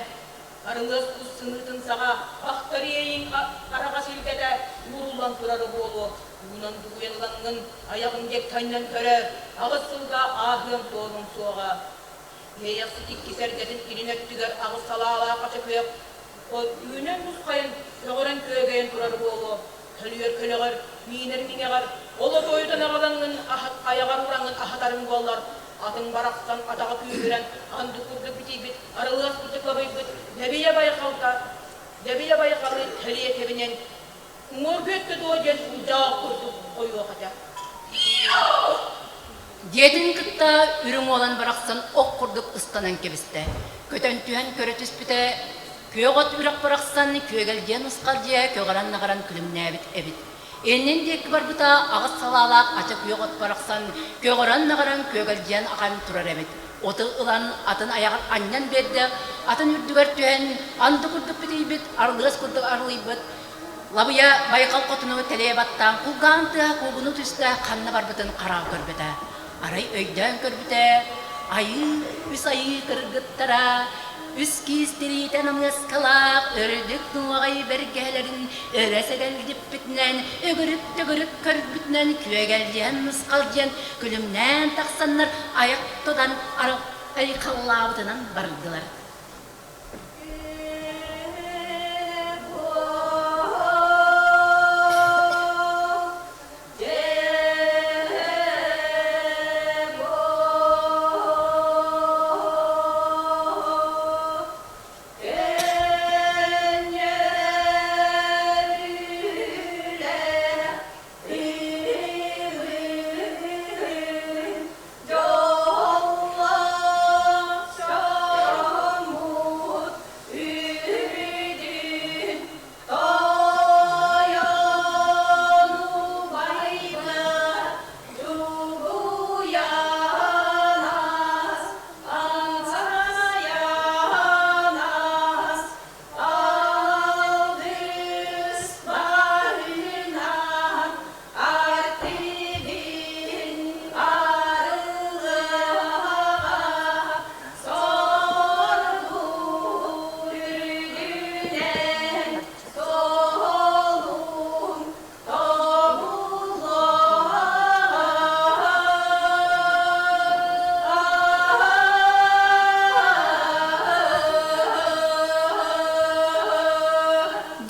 арылыас кус сымыытын саҕа ахтар иэйиҥ араҕас илгэтэ ууруллан турара буолуо. Уунан дугуйан ылаҥҥын, айаҕын диэки анньан көрөөр, аҕыс сылга ааһыаҥ-туоруоҥ суоҕа. Иэйэхсит икки сэргэтин илин өттүгэр аҕыс салаалаах ачыкыйах үүнэн нусхайан, көҕөрөн күөгэйэн турар буолуо. Көлүйэр көлөҕөр, миинэр миҥэҕэр, ол отойутан аҕалаҥҥын айаҕар ураҥҥын аһатарыҥ буоллар, атын барахсан атаҕа күүһүрэн, анды курдук битийбит, арылыас курдук лабыйбыт Лэбийэ байҕалга, Лэбийэ байҕалы кэлиэ кэбинэн, уҥуоргу өттө дуо диэн улдьаах курдук ойуох этэ. Диэтин кытта үрүҥ уолан барахсан ох курдук ыстанан кэбистэ. Көтөн түһэн көрө түспүтэ, күөх от үрэх барахсан күөгэлдьийэн ысхалдьыйа көҕөрөн-наҕаран күлүмнээбит эбит. Иннин диэки барбыта аҕыс салаалаах ача күөх от барахсан көҕөрөн-наҕаран күөгэлдьийэн ахан турар эбит. Оту ылан атын айаҕар анньан биэрдэ, атын үрдүгэр түһэн анды курдук битийбит, арылыас курдук арылыйбыт Лабыйа байҕал хотуну тэлэйэ баттаан кулгаан тыаһа куугунуу түстэ, ханна барбытын хараҕа көрбөтө. Арай өйдөөн көрбүтэ, айыы, үс айыы кыргыттара, үс киис тириитэ намыаскалаах өрүдүк нуоҕай бэргэһэлэрин өрө сэгэлдьиппитинэн, өгүрүк-төгүрүк көрбүтүнэн күөгэлдьиһэн нусхалдьыйан күлүмнээн тахсаннар айах тутан айхаллаабытынан бардылар.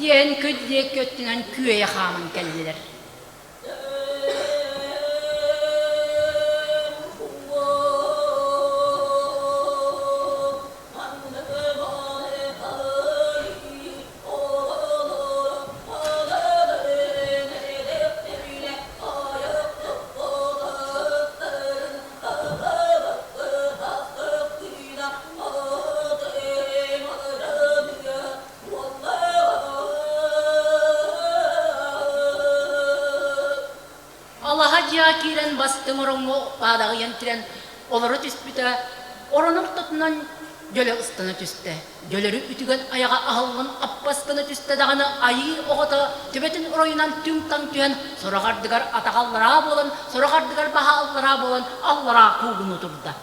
Диэн күн диэки өттүнэн күөйэ хааман кэллилэр. Алаһа дьиэҕэ киирэн бастыҥ ороҥҥо баадаҕыйан киирэн олоро түспүтэ, орону ортотунан дьөлө ыстана түстэ. Дьөлөрү үтүгэн айаҕа аһыллан аппас гына түстэ даҕаны айыы оҕото төбөтүн оройунан түҥ-таҥ түһэн сорох ардыгар атаҕа аллараа буолан, сорох ардыгар баһа аллараа буолан аллараа куугунуу турда.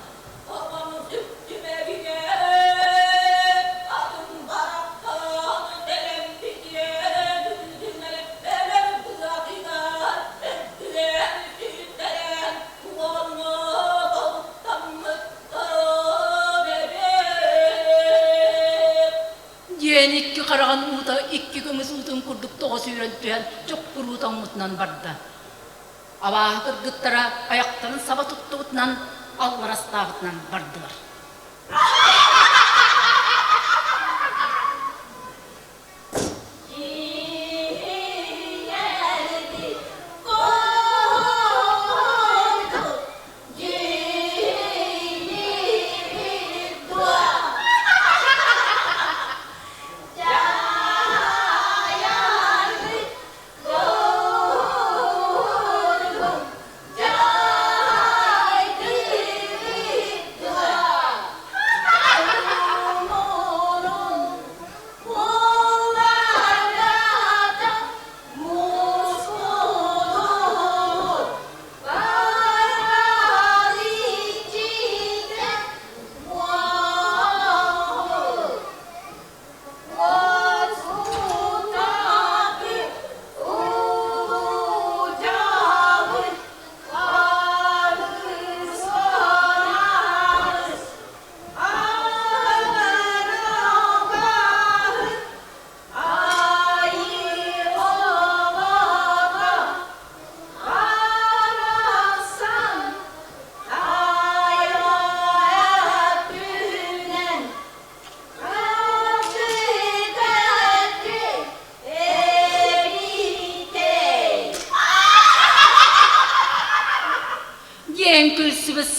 Диэн икки хараҕын уута икки көмүс уутун курдук тоҕо сүүрэн түһэн чоккуруу тоҥмутунан барда. Абааһы кыргыттара айахтарын саба туттубутунан алларастаабытынан бардылар.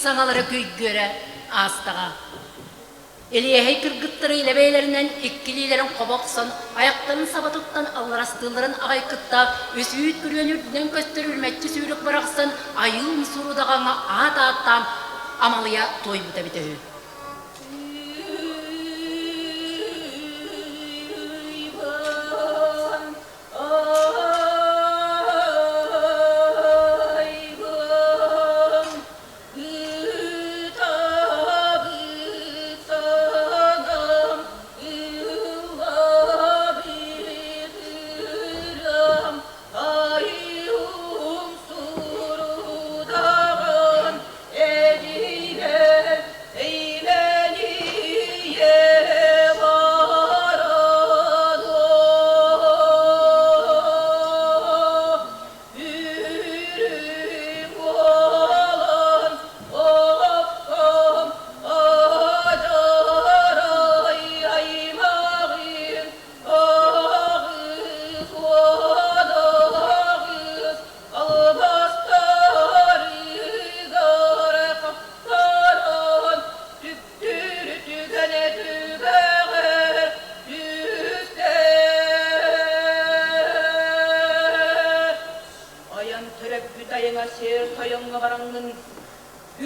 саҥалара күйгүөрэ аастаҕа. Илиэһэй кыргыттары илэбэйэлэринэн иккилиилэрин хобо охсон, айахтарын саба туттан алларастыылларын аҕай кытта үс үүт күрүөнү үрдүнэн көстөр үрүмэччи сүүрүк барахсан айыы умсуурудаҕаҥҥа аат ааттаан амалыйа туойбута эбитэ үһү. Айан төрөппүт айаҥа сиэр тойоҥҥо бараҥҥын,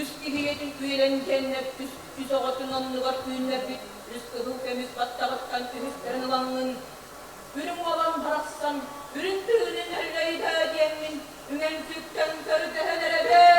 үс киһийэтин күөлэн диэннэр үс үс оҕотун оннугар үүннэрбит үс кыһыл көмүс баттаҕыттан үһүстэрин ылаҥҥын, үрүҥ уолан барахсан, үрүҥ тыынын өллөйдөө диэммин үҥэн-сүктэн көрдөһөн эрэбин.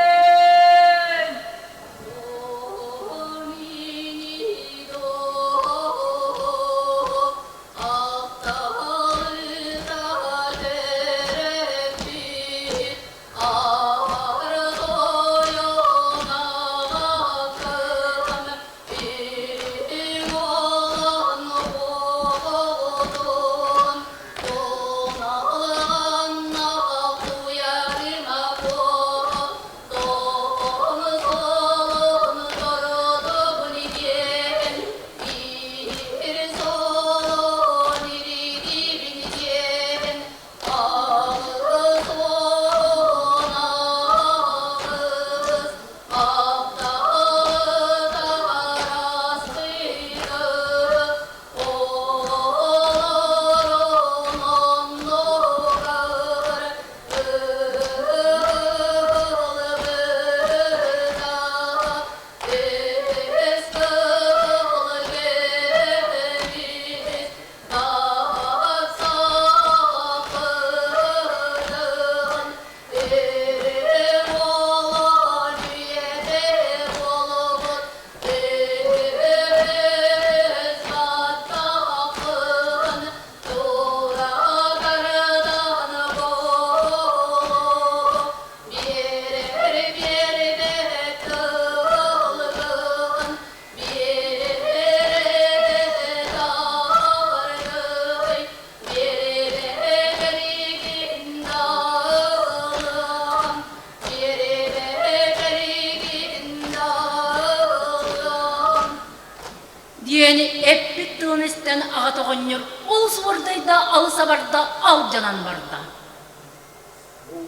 Диэн эппит тылын истэн аҕата оҕонньор олус уордайда, алыс абарда, алдьанан барда.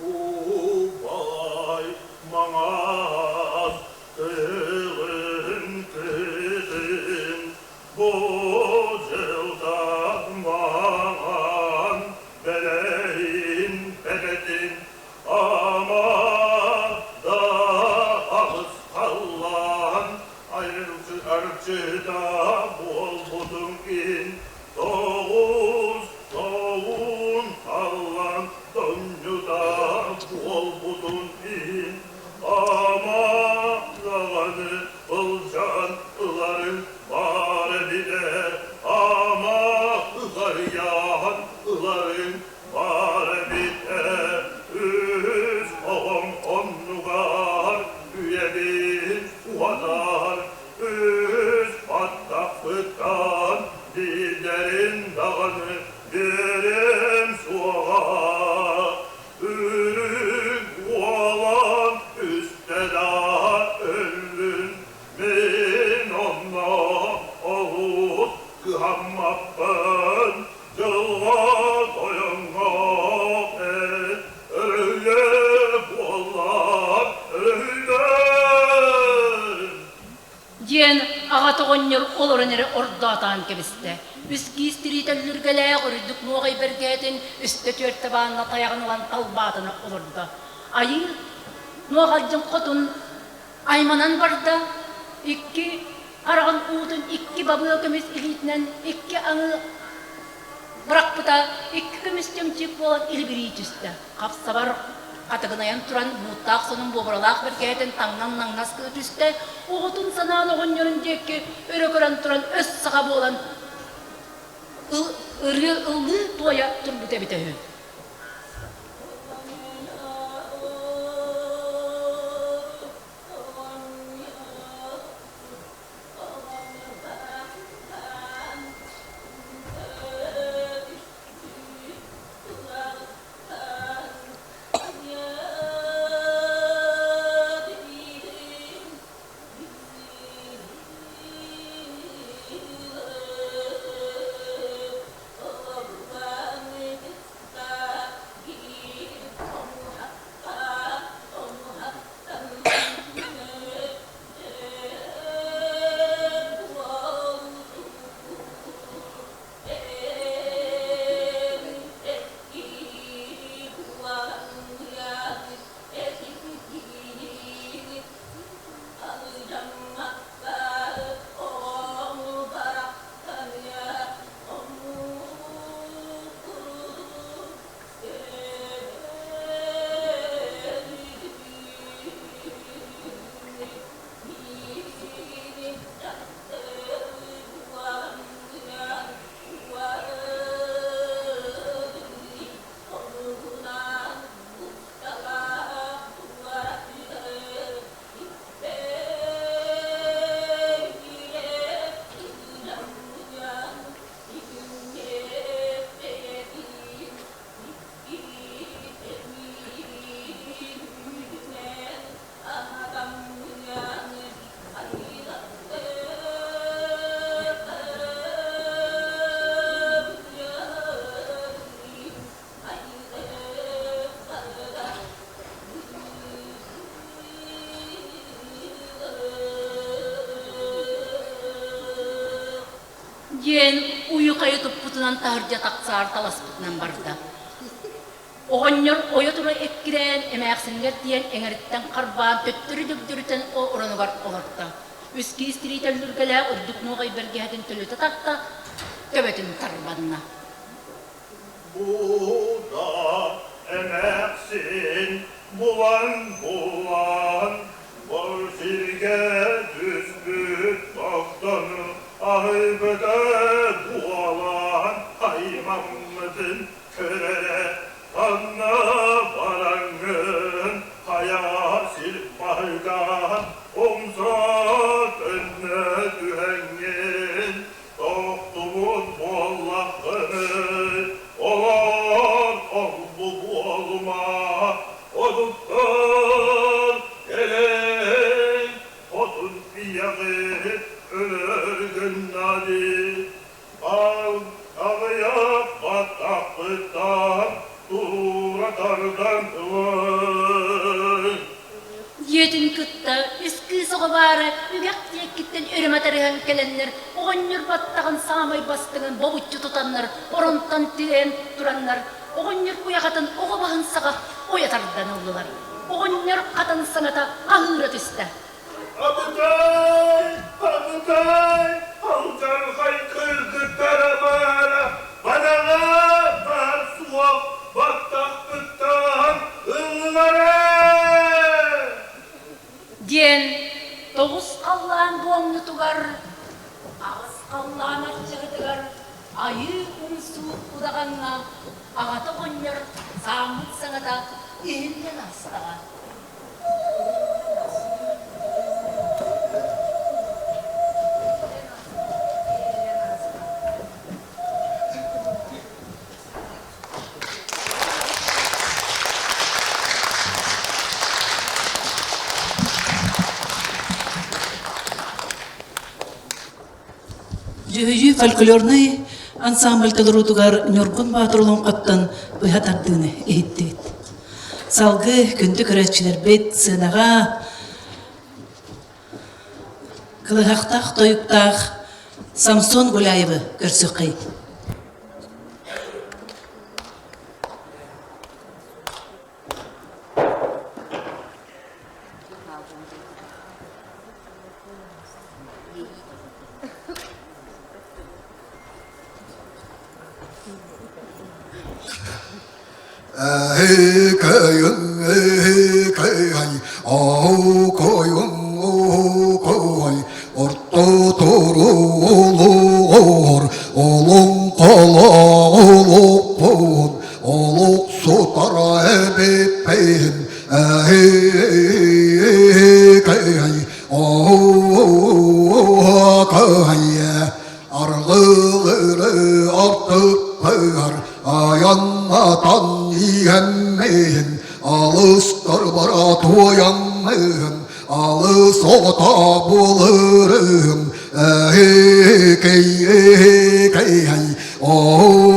Убай маҥаас кыылын кытын бу дьылда маҥан бэлэһин бэбэтин ама да аҕыс халлаан арчыта буолбутуҥ иһин тоҕус тоҕун таллан тонньута буолбутун иһин ама даҕаны ылдьан ыларыҥ баар эбитэ ама ыһарыйаан ыларыҥ баар эбитэ үс оҕоҥ оннугар үйэбин уһатар үс баттахпыттан биирдэрин даҕаны биэриэм суоҕа үрүҥ уолан үстэ да өллүн мин онно олус кыһаммаппын дьылҕа тойоҥҥо эн өрүллэ буоллар өрүллэ. оҕонньор олорон эрэ ордоотоон кэбистэ. Үс киис тириитэ үллүргэлээх үрдүк муоҕай бэргэһэтин үстэ-түөртэ баанна тайаҕын ылан талбаатана олордо. Айыы Нуоҕалдьын хотун айманан барда, икки хараҕын уутун икки бабыа көмүс илиитинэн икки аҥыы бырахпыта, икки көмүс чөмчүүк буолан илибирии түстэ. Хапсабар хатыгынайан туран бууттаах сонун буобуралаах бэргэһэтин таҥнан наҥнас гына түстэ, оҕотун санаан оҕонньорун диэки өрө көрөн туран өс саҕа буолан ырыа ыллыы туойа турбут эбитэ үһү. Диэн уйу-хайы туппутунан таһырдьа тахсаар таласпытынан барда. Оҕонньор ойо тура эккирээн, эмээхсинигэр тиийэн эҥэриттэн харбаан төттөрү дөгдөрүтэн оронугар олордо. Үс киис тириитэ үллүргэлээх үрдүк нуоҕай бэргэһэтин төлүтэ тарта, төбөтүн тарбанна. Бу да эмээхсин булан-булан бор сиргэ түспүт догдону аһыйбыта буолан аймаммытын көр эрэ ханна бараҥҥын хайа сир баһыгар умса төннө түһэҥҥин Тохтубут буоллаххыный, олор холбу буолума, отуттан кэлэн хотун ийэҕит өлөр гынна дии, аҕыйах баттахпыттан туура тардан ылыҥ. Дьиэтин кытта үс кыыс оҕо баара үгэх диэкиттэн өрө матарыһан кэлэннэр оҕонньор баттаҕын саамай бастыҥын бобуччу тутаннар оронтон тирээн тураннар оҕонньор куйахатын оҕо баһын саҕа ойо тардан ыллылар. Оҕонньор хатан саҥата хаһыыра түстэ. Абытай, абытай, алдьархай кыргыттара баара, бадаҕа баар суох баттахпыттан ыллылар ээ! Диэн тоҕус халлаан буомнутугар, аҕыс халлаан арчыһытыгар айыы умсуу удаҕаҥҥа аҕата оҕонньор сааммыт саҥата иһиллэн астаҕа. Дьүһүйүү фольклорнай ансамбль толоруутугар Ньургун Баатыр олоҥхоттон быһа тардыыны иһиттибит. Салгыы күндү көрөөччүлэрбит сыанаҕа. Кылыһахтаах тойуктаах Самсон Гуляевы көрсүөххэйин. Аргылыры артыкпар аяннатан иһэммин, алыстар бара туойаммын, алыс оҕото буоларым, эһикэй, эһикэй, оо,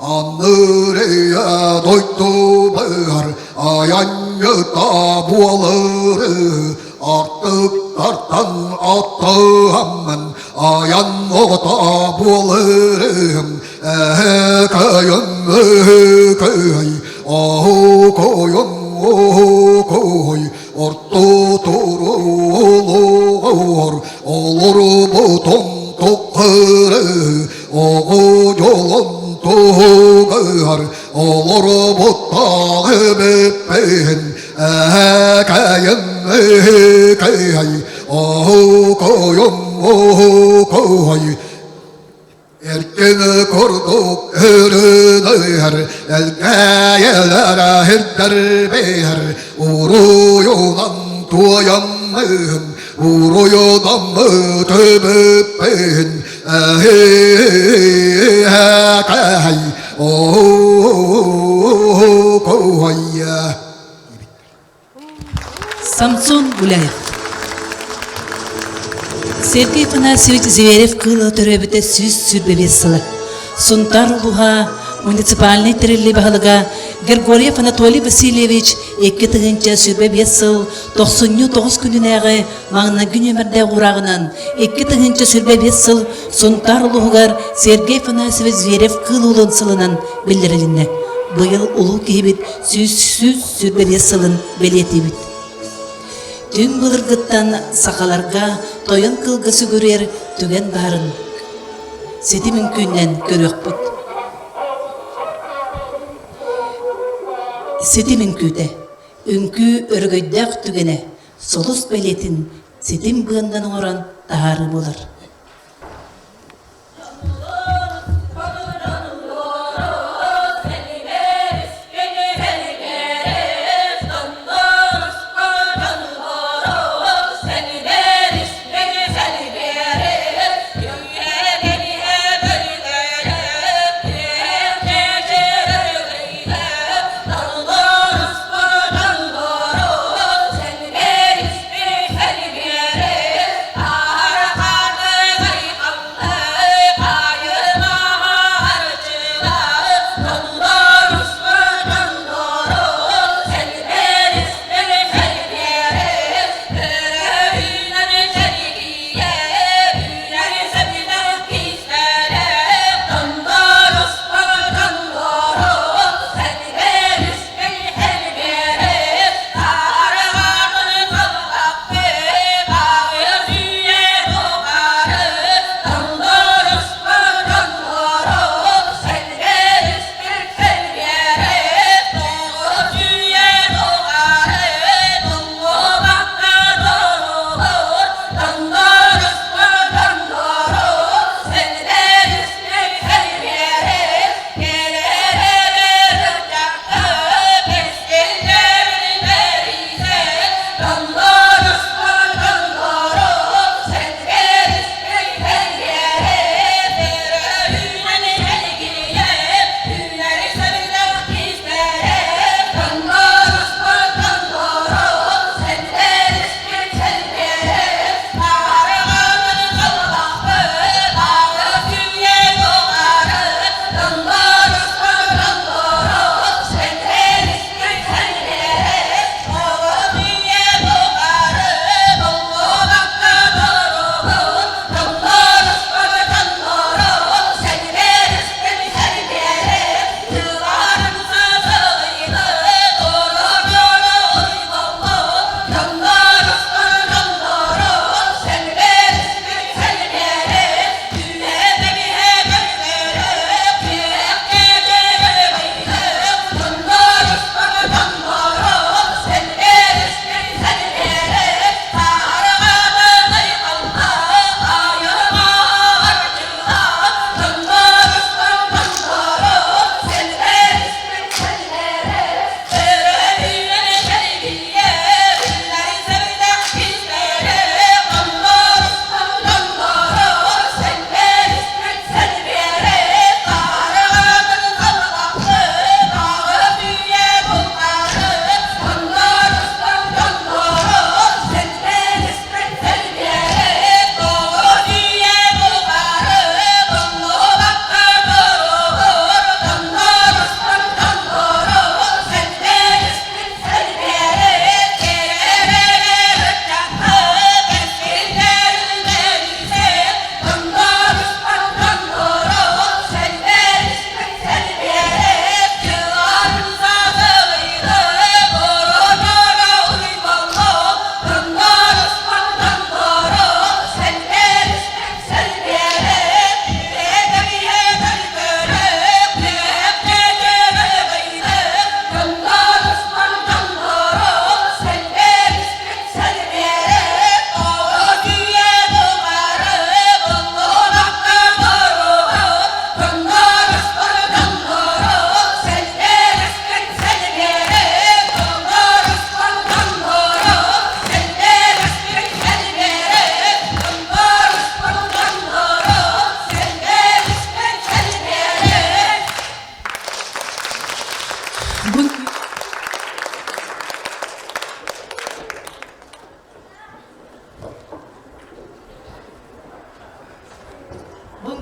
Анырыя дойдубар айанньыта буолары артыктартан аттыаммын айан оҕото буоларым эһэкэйим эһэкэй оһукойум оһукой орто турулугар олорбутум тухары Оҕо дьолун туһугар олорбуттаах эбиппин эһэкэйим эһэкэй оһукойум оһукой Эркин курдук өрүнэр элгээйэлэр иһирдэр уруйунан туойаммын уруйунан төбөппүн Самсон Гуляев. Сергей Афанасьевич Зверев кыыла төрөөбүтэ 125 сыла. Сунтаар улууһа муниципальнай тэриллии баһылыга Григорьев Анатолий Васильевич 2025 сыл тохсунньу тоҕус күнүнээҕи маҥнайгы нүөмэрдээх уурааҕынан 2025 сыл Сунтаар улууһугар Сергей Афанасьевич Зверев Кыыл Уолун сылынан биллэрилиннэ. Быйыл улуу киһибит 125 сылын бэлиэтиибит. Түҥ былыргыттан сахаларга тойон кылга сүгүрүйэр түгэн баарын ситим үҥкүүнэн көрүөхпүт. Ситим үҥкүүтэ Үҥкүү өрөгөйдөөх түгэнэ сулус бэлиэтин ситим быаннан оҥорон таһаарыы буолар.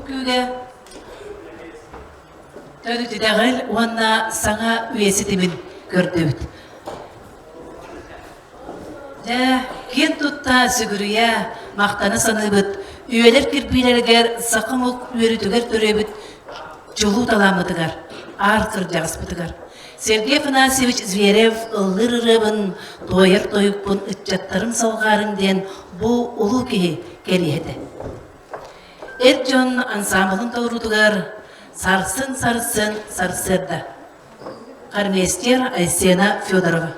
үҥкүүгэ төрүт итэҕэл уонна саҥа үйэ ситимин көрдүбүт. Дьэ, киэн тутта сүгүрүйэ, махтана саныыбыт, үйэлэр кирбиилэригэр саха омук үөрүүтүгэр төрөөбүт чулуу талааммытыгар, аар кырдьаҕаспытыгар. Сергей Афанасьевич Зверев ыллыыр ырыабын, туойар тойукпун ыччаттарым салҕаарыҥ диэн бу улуу киһи кэриэһэ этэ. Эр дьон ансаамбылын толоруутугар сарсын-сарсын сарсыарда. Хормейстер Айсена Федорова.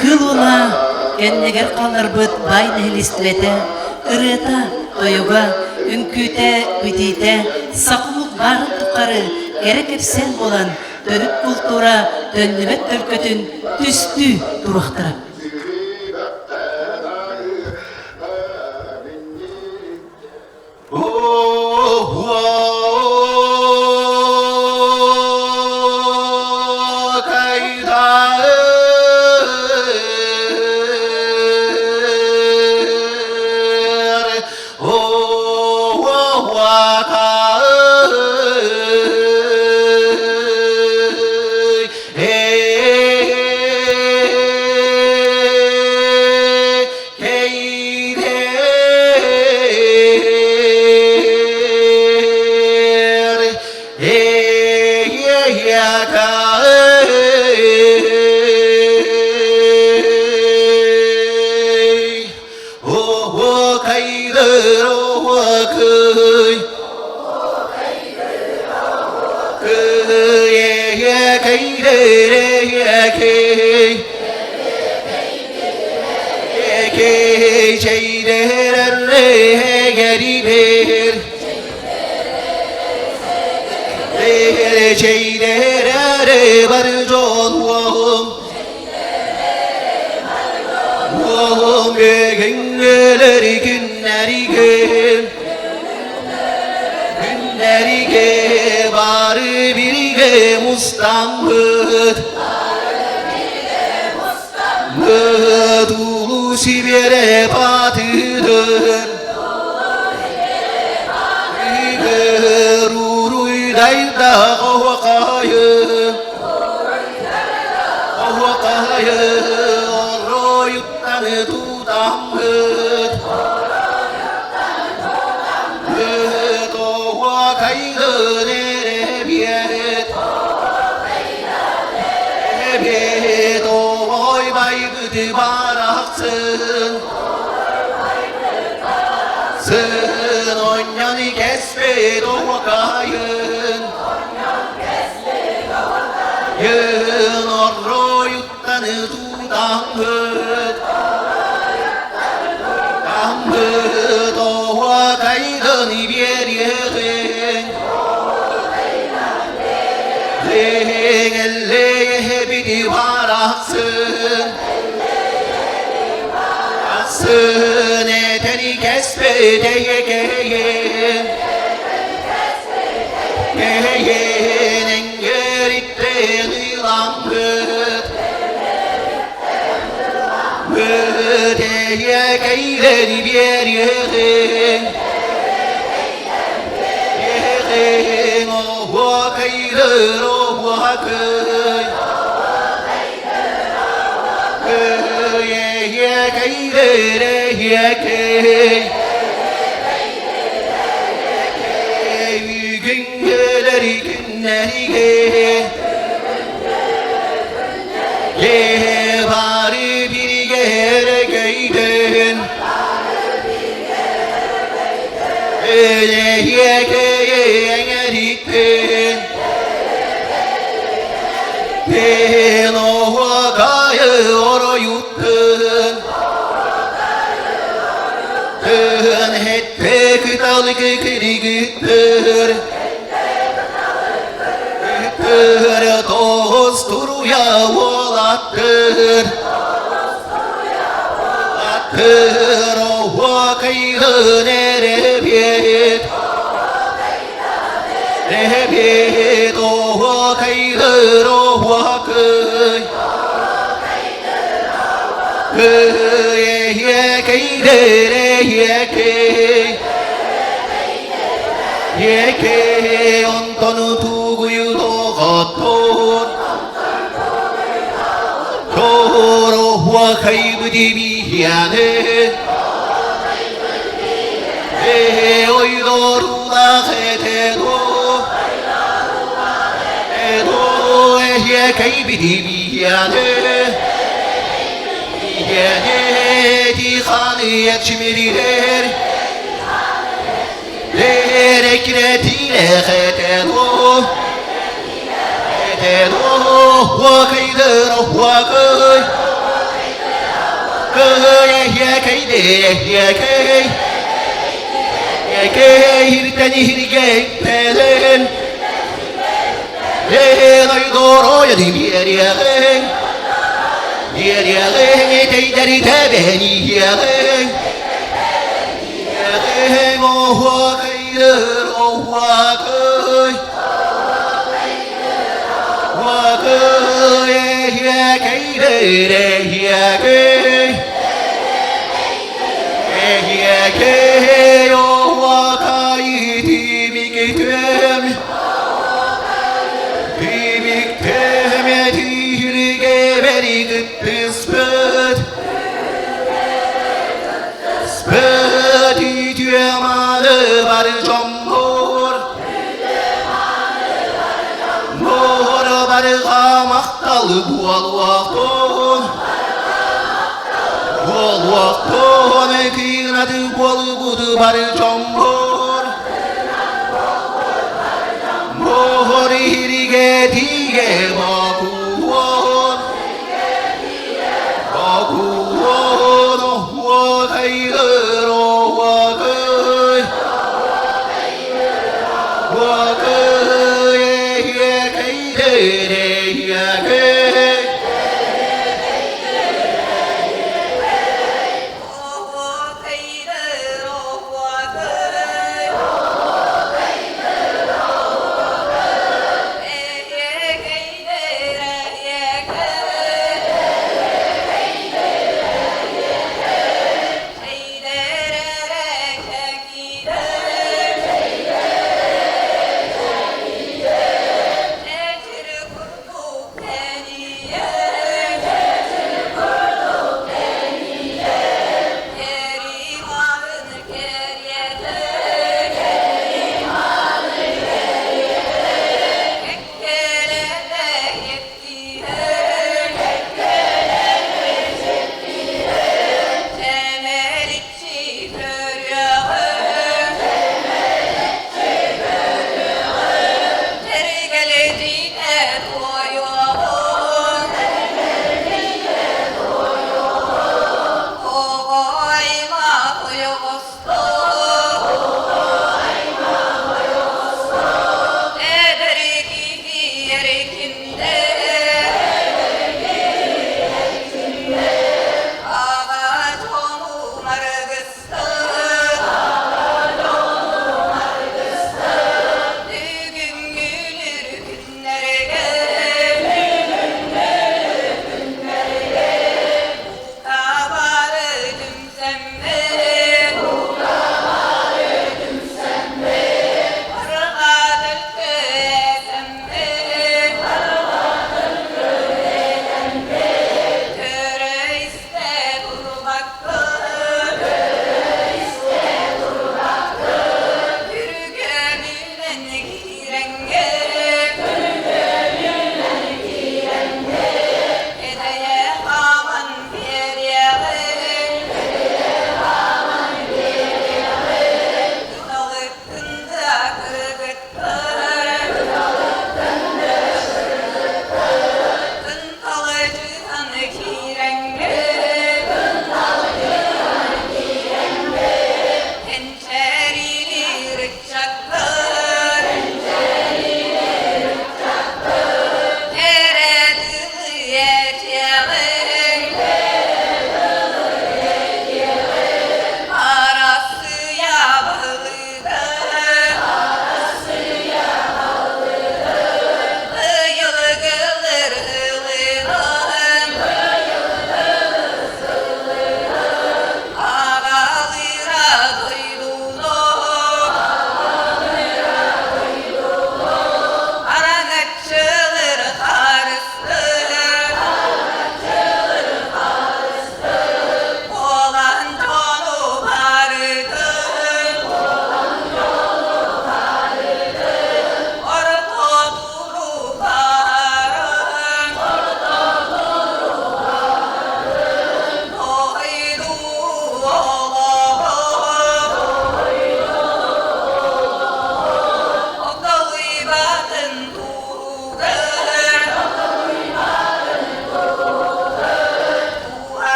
Кыыл уола кэннигэр хаалларбыт баай нэһилиэстибэтэ, ырыата, тойуга, үҥкүүтэ, битиитэ сахалык баарын тухары кэрэ кэпсээн буолан төрүт култуура төннүбэт төлкөтүн түстүү туруохтара. Оһуокайдыр оһуокай Кыйыакайдыр эйэкэй Экэй чэйдэр эррэгэрибэр Чэйдэр эрэ бар дьон уоһум Уоһум бүгүҥҥүлэр күннэригэр Күннэригэр бары биригэ мустаммыт Тулу сибиэре батыдыр Уруйдайда оһуохайы Оһуохайы оройуттан тутаммыт Оһуохайгын эрэбиэт Эбиэт оой байбыт барахсын Сын онньон кэспит оһуокайын Йын оройуттан тутаммыт Таммыт оһуокайгын биэриэҕиҥ Эллээбит барахсын Сын этэни кэспит эйэкэйин Кэйин эҥгэриттэн ыламмыт Быт эйэкэйлэри биэриэҕиҥ Биэриэҕиҥ оһуокайдыр оһуокай Эйэкэйдир эйэкэй Күнгэлэр күннэригэр Бары биригэр көйдөн Эйэкэйэҥэриттэн Пен оһуокайы оройуттун Тын хетте кыталык киригиттер Күттөр тоҕус туруйа уолаттыр Аттыр оһуокайгын эрэбиэт Эрэбиэт оһуокайгыр оһуокай Эйэкэйдэр эйэкэй Екей онтон тугуйу доҕоттор Торо хуакайбыт биһиэни Э ойдорулах этено Эдо эйэкэйбит биһиэни Биһиэни тиханы ечмирилер Лерекретилэхэтено Этено хуакайдыр хуакай Кыйэкэйдэ Екей хиртэн хиргэйпэлэн Эн ойдороя дириэриэҕиҥ Диэриэҕиҥ этэйдэри тэбэниэҕиҥ Эҕиҥ оһуокайдыр оһуокай Уокай эһиэкэйдэр эһиэкэй Эһиэкэй оһуокай тимиктем Тимиктем тиһиргэ бэригиттиспит Спыт үтүө-мааны бар дьоммор Мор барыга махтал буолуохтун. Уостуон кыынаты буолбут бары дьоммор Буор иһиригэ тиийэ бокуйа.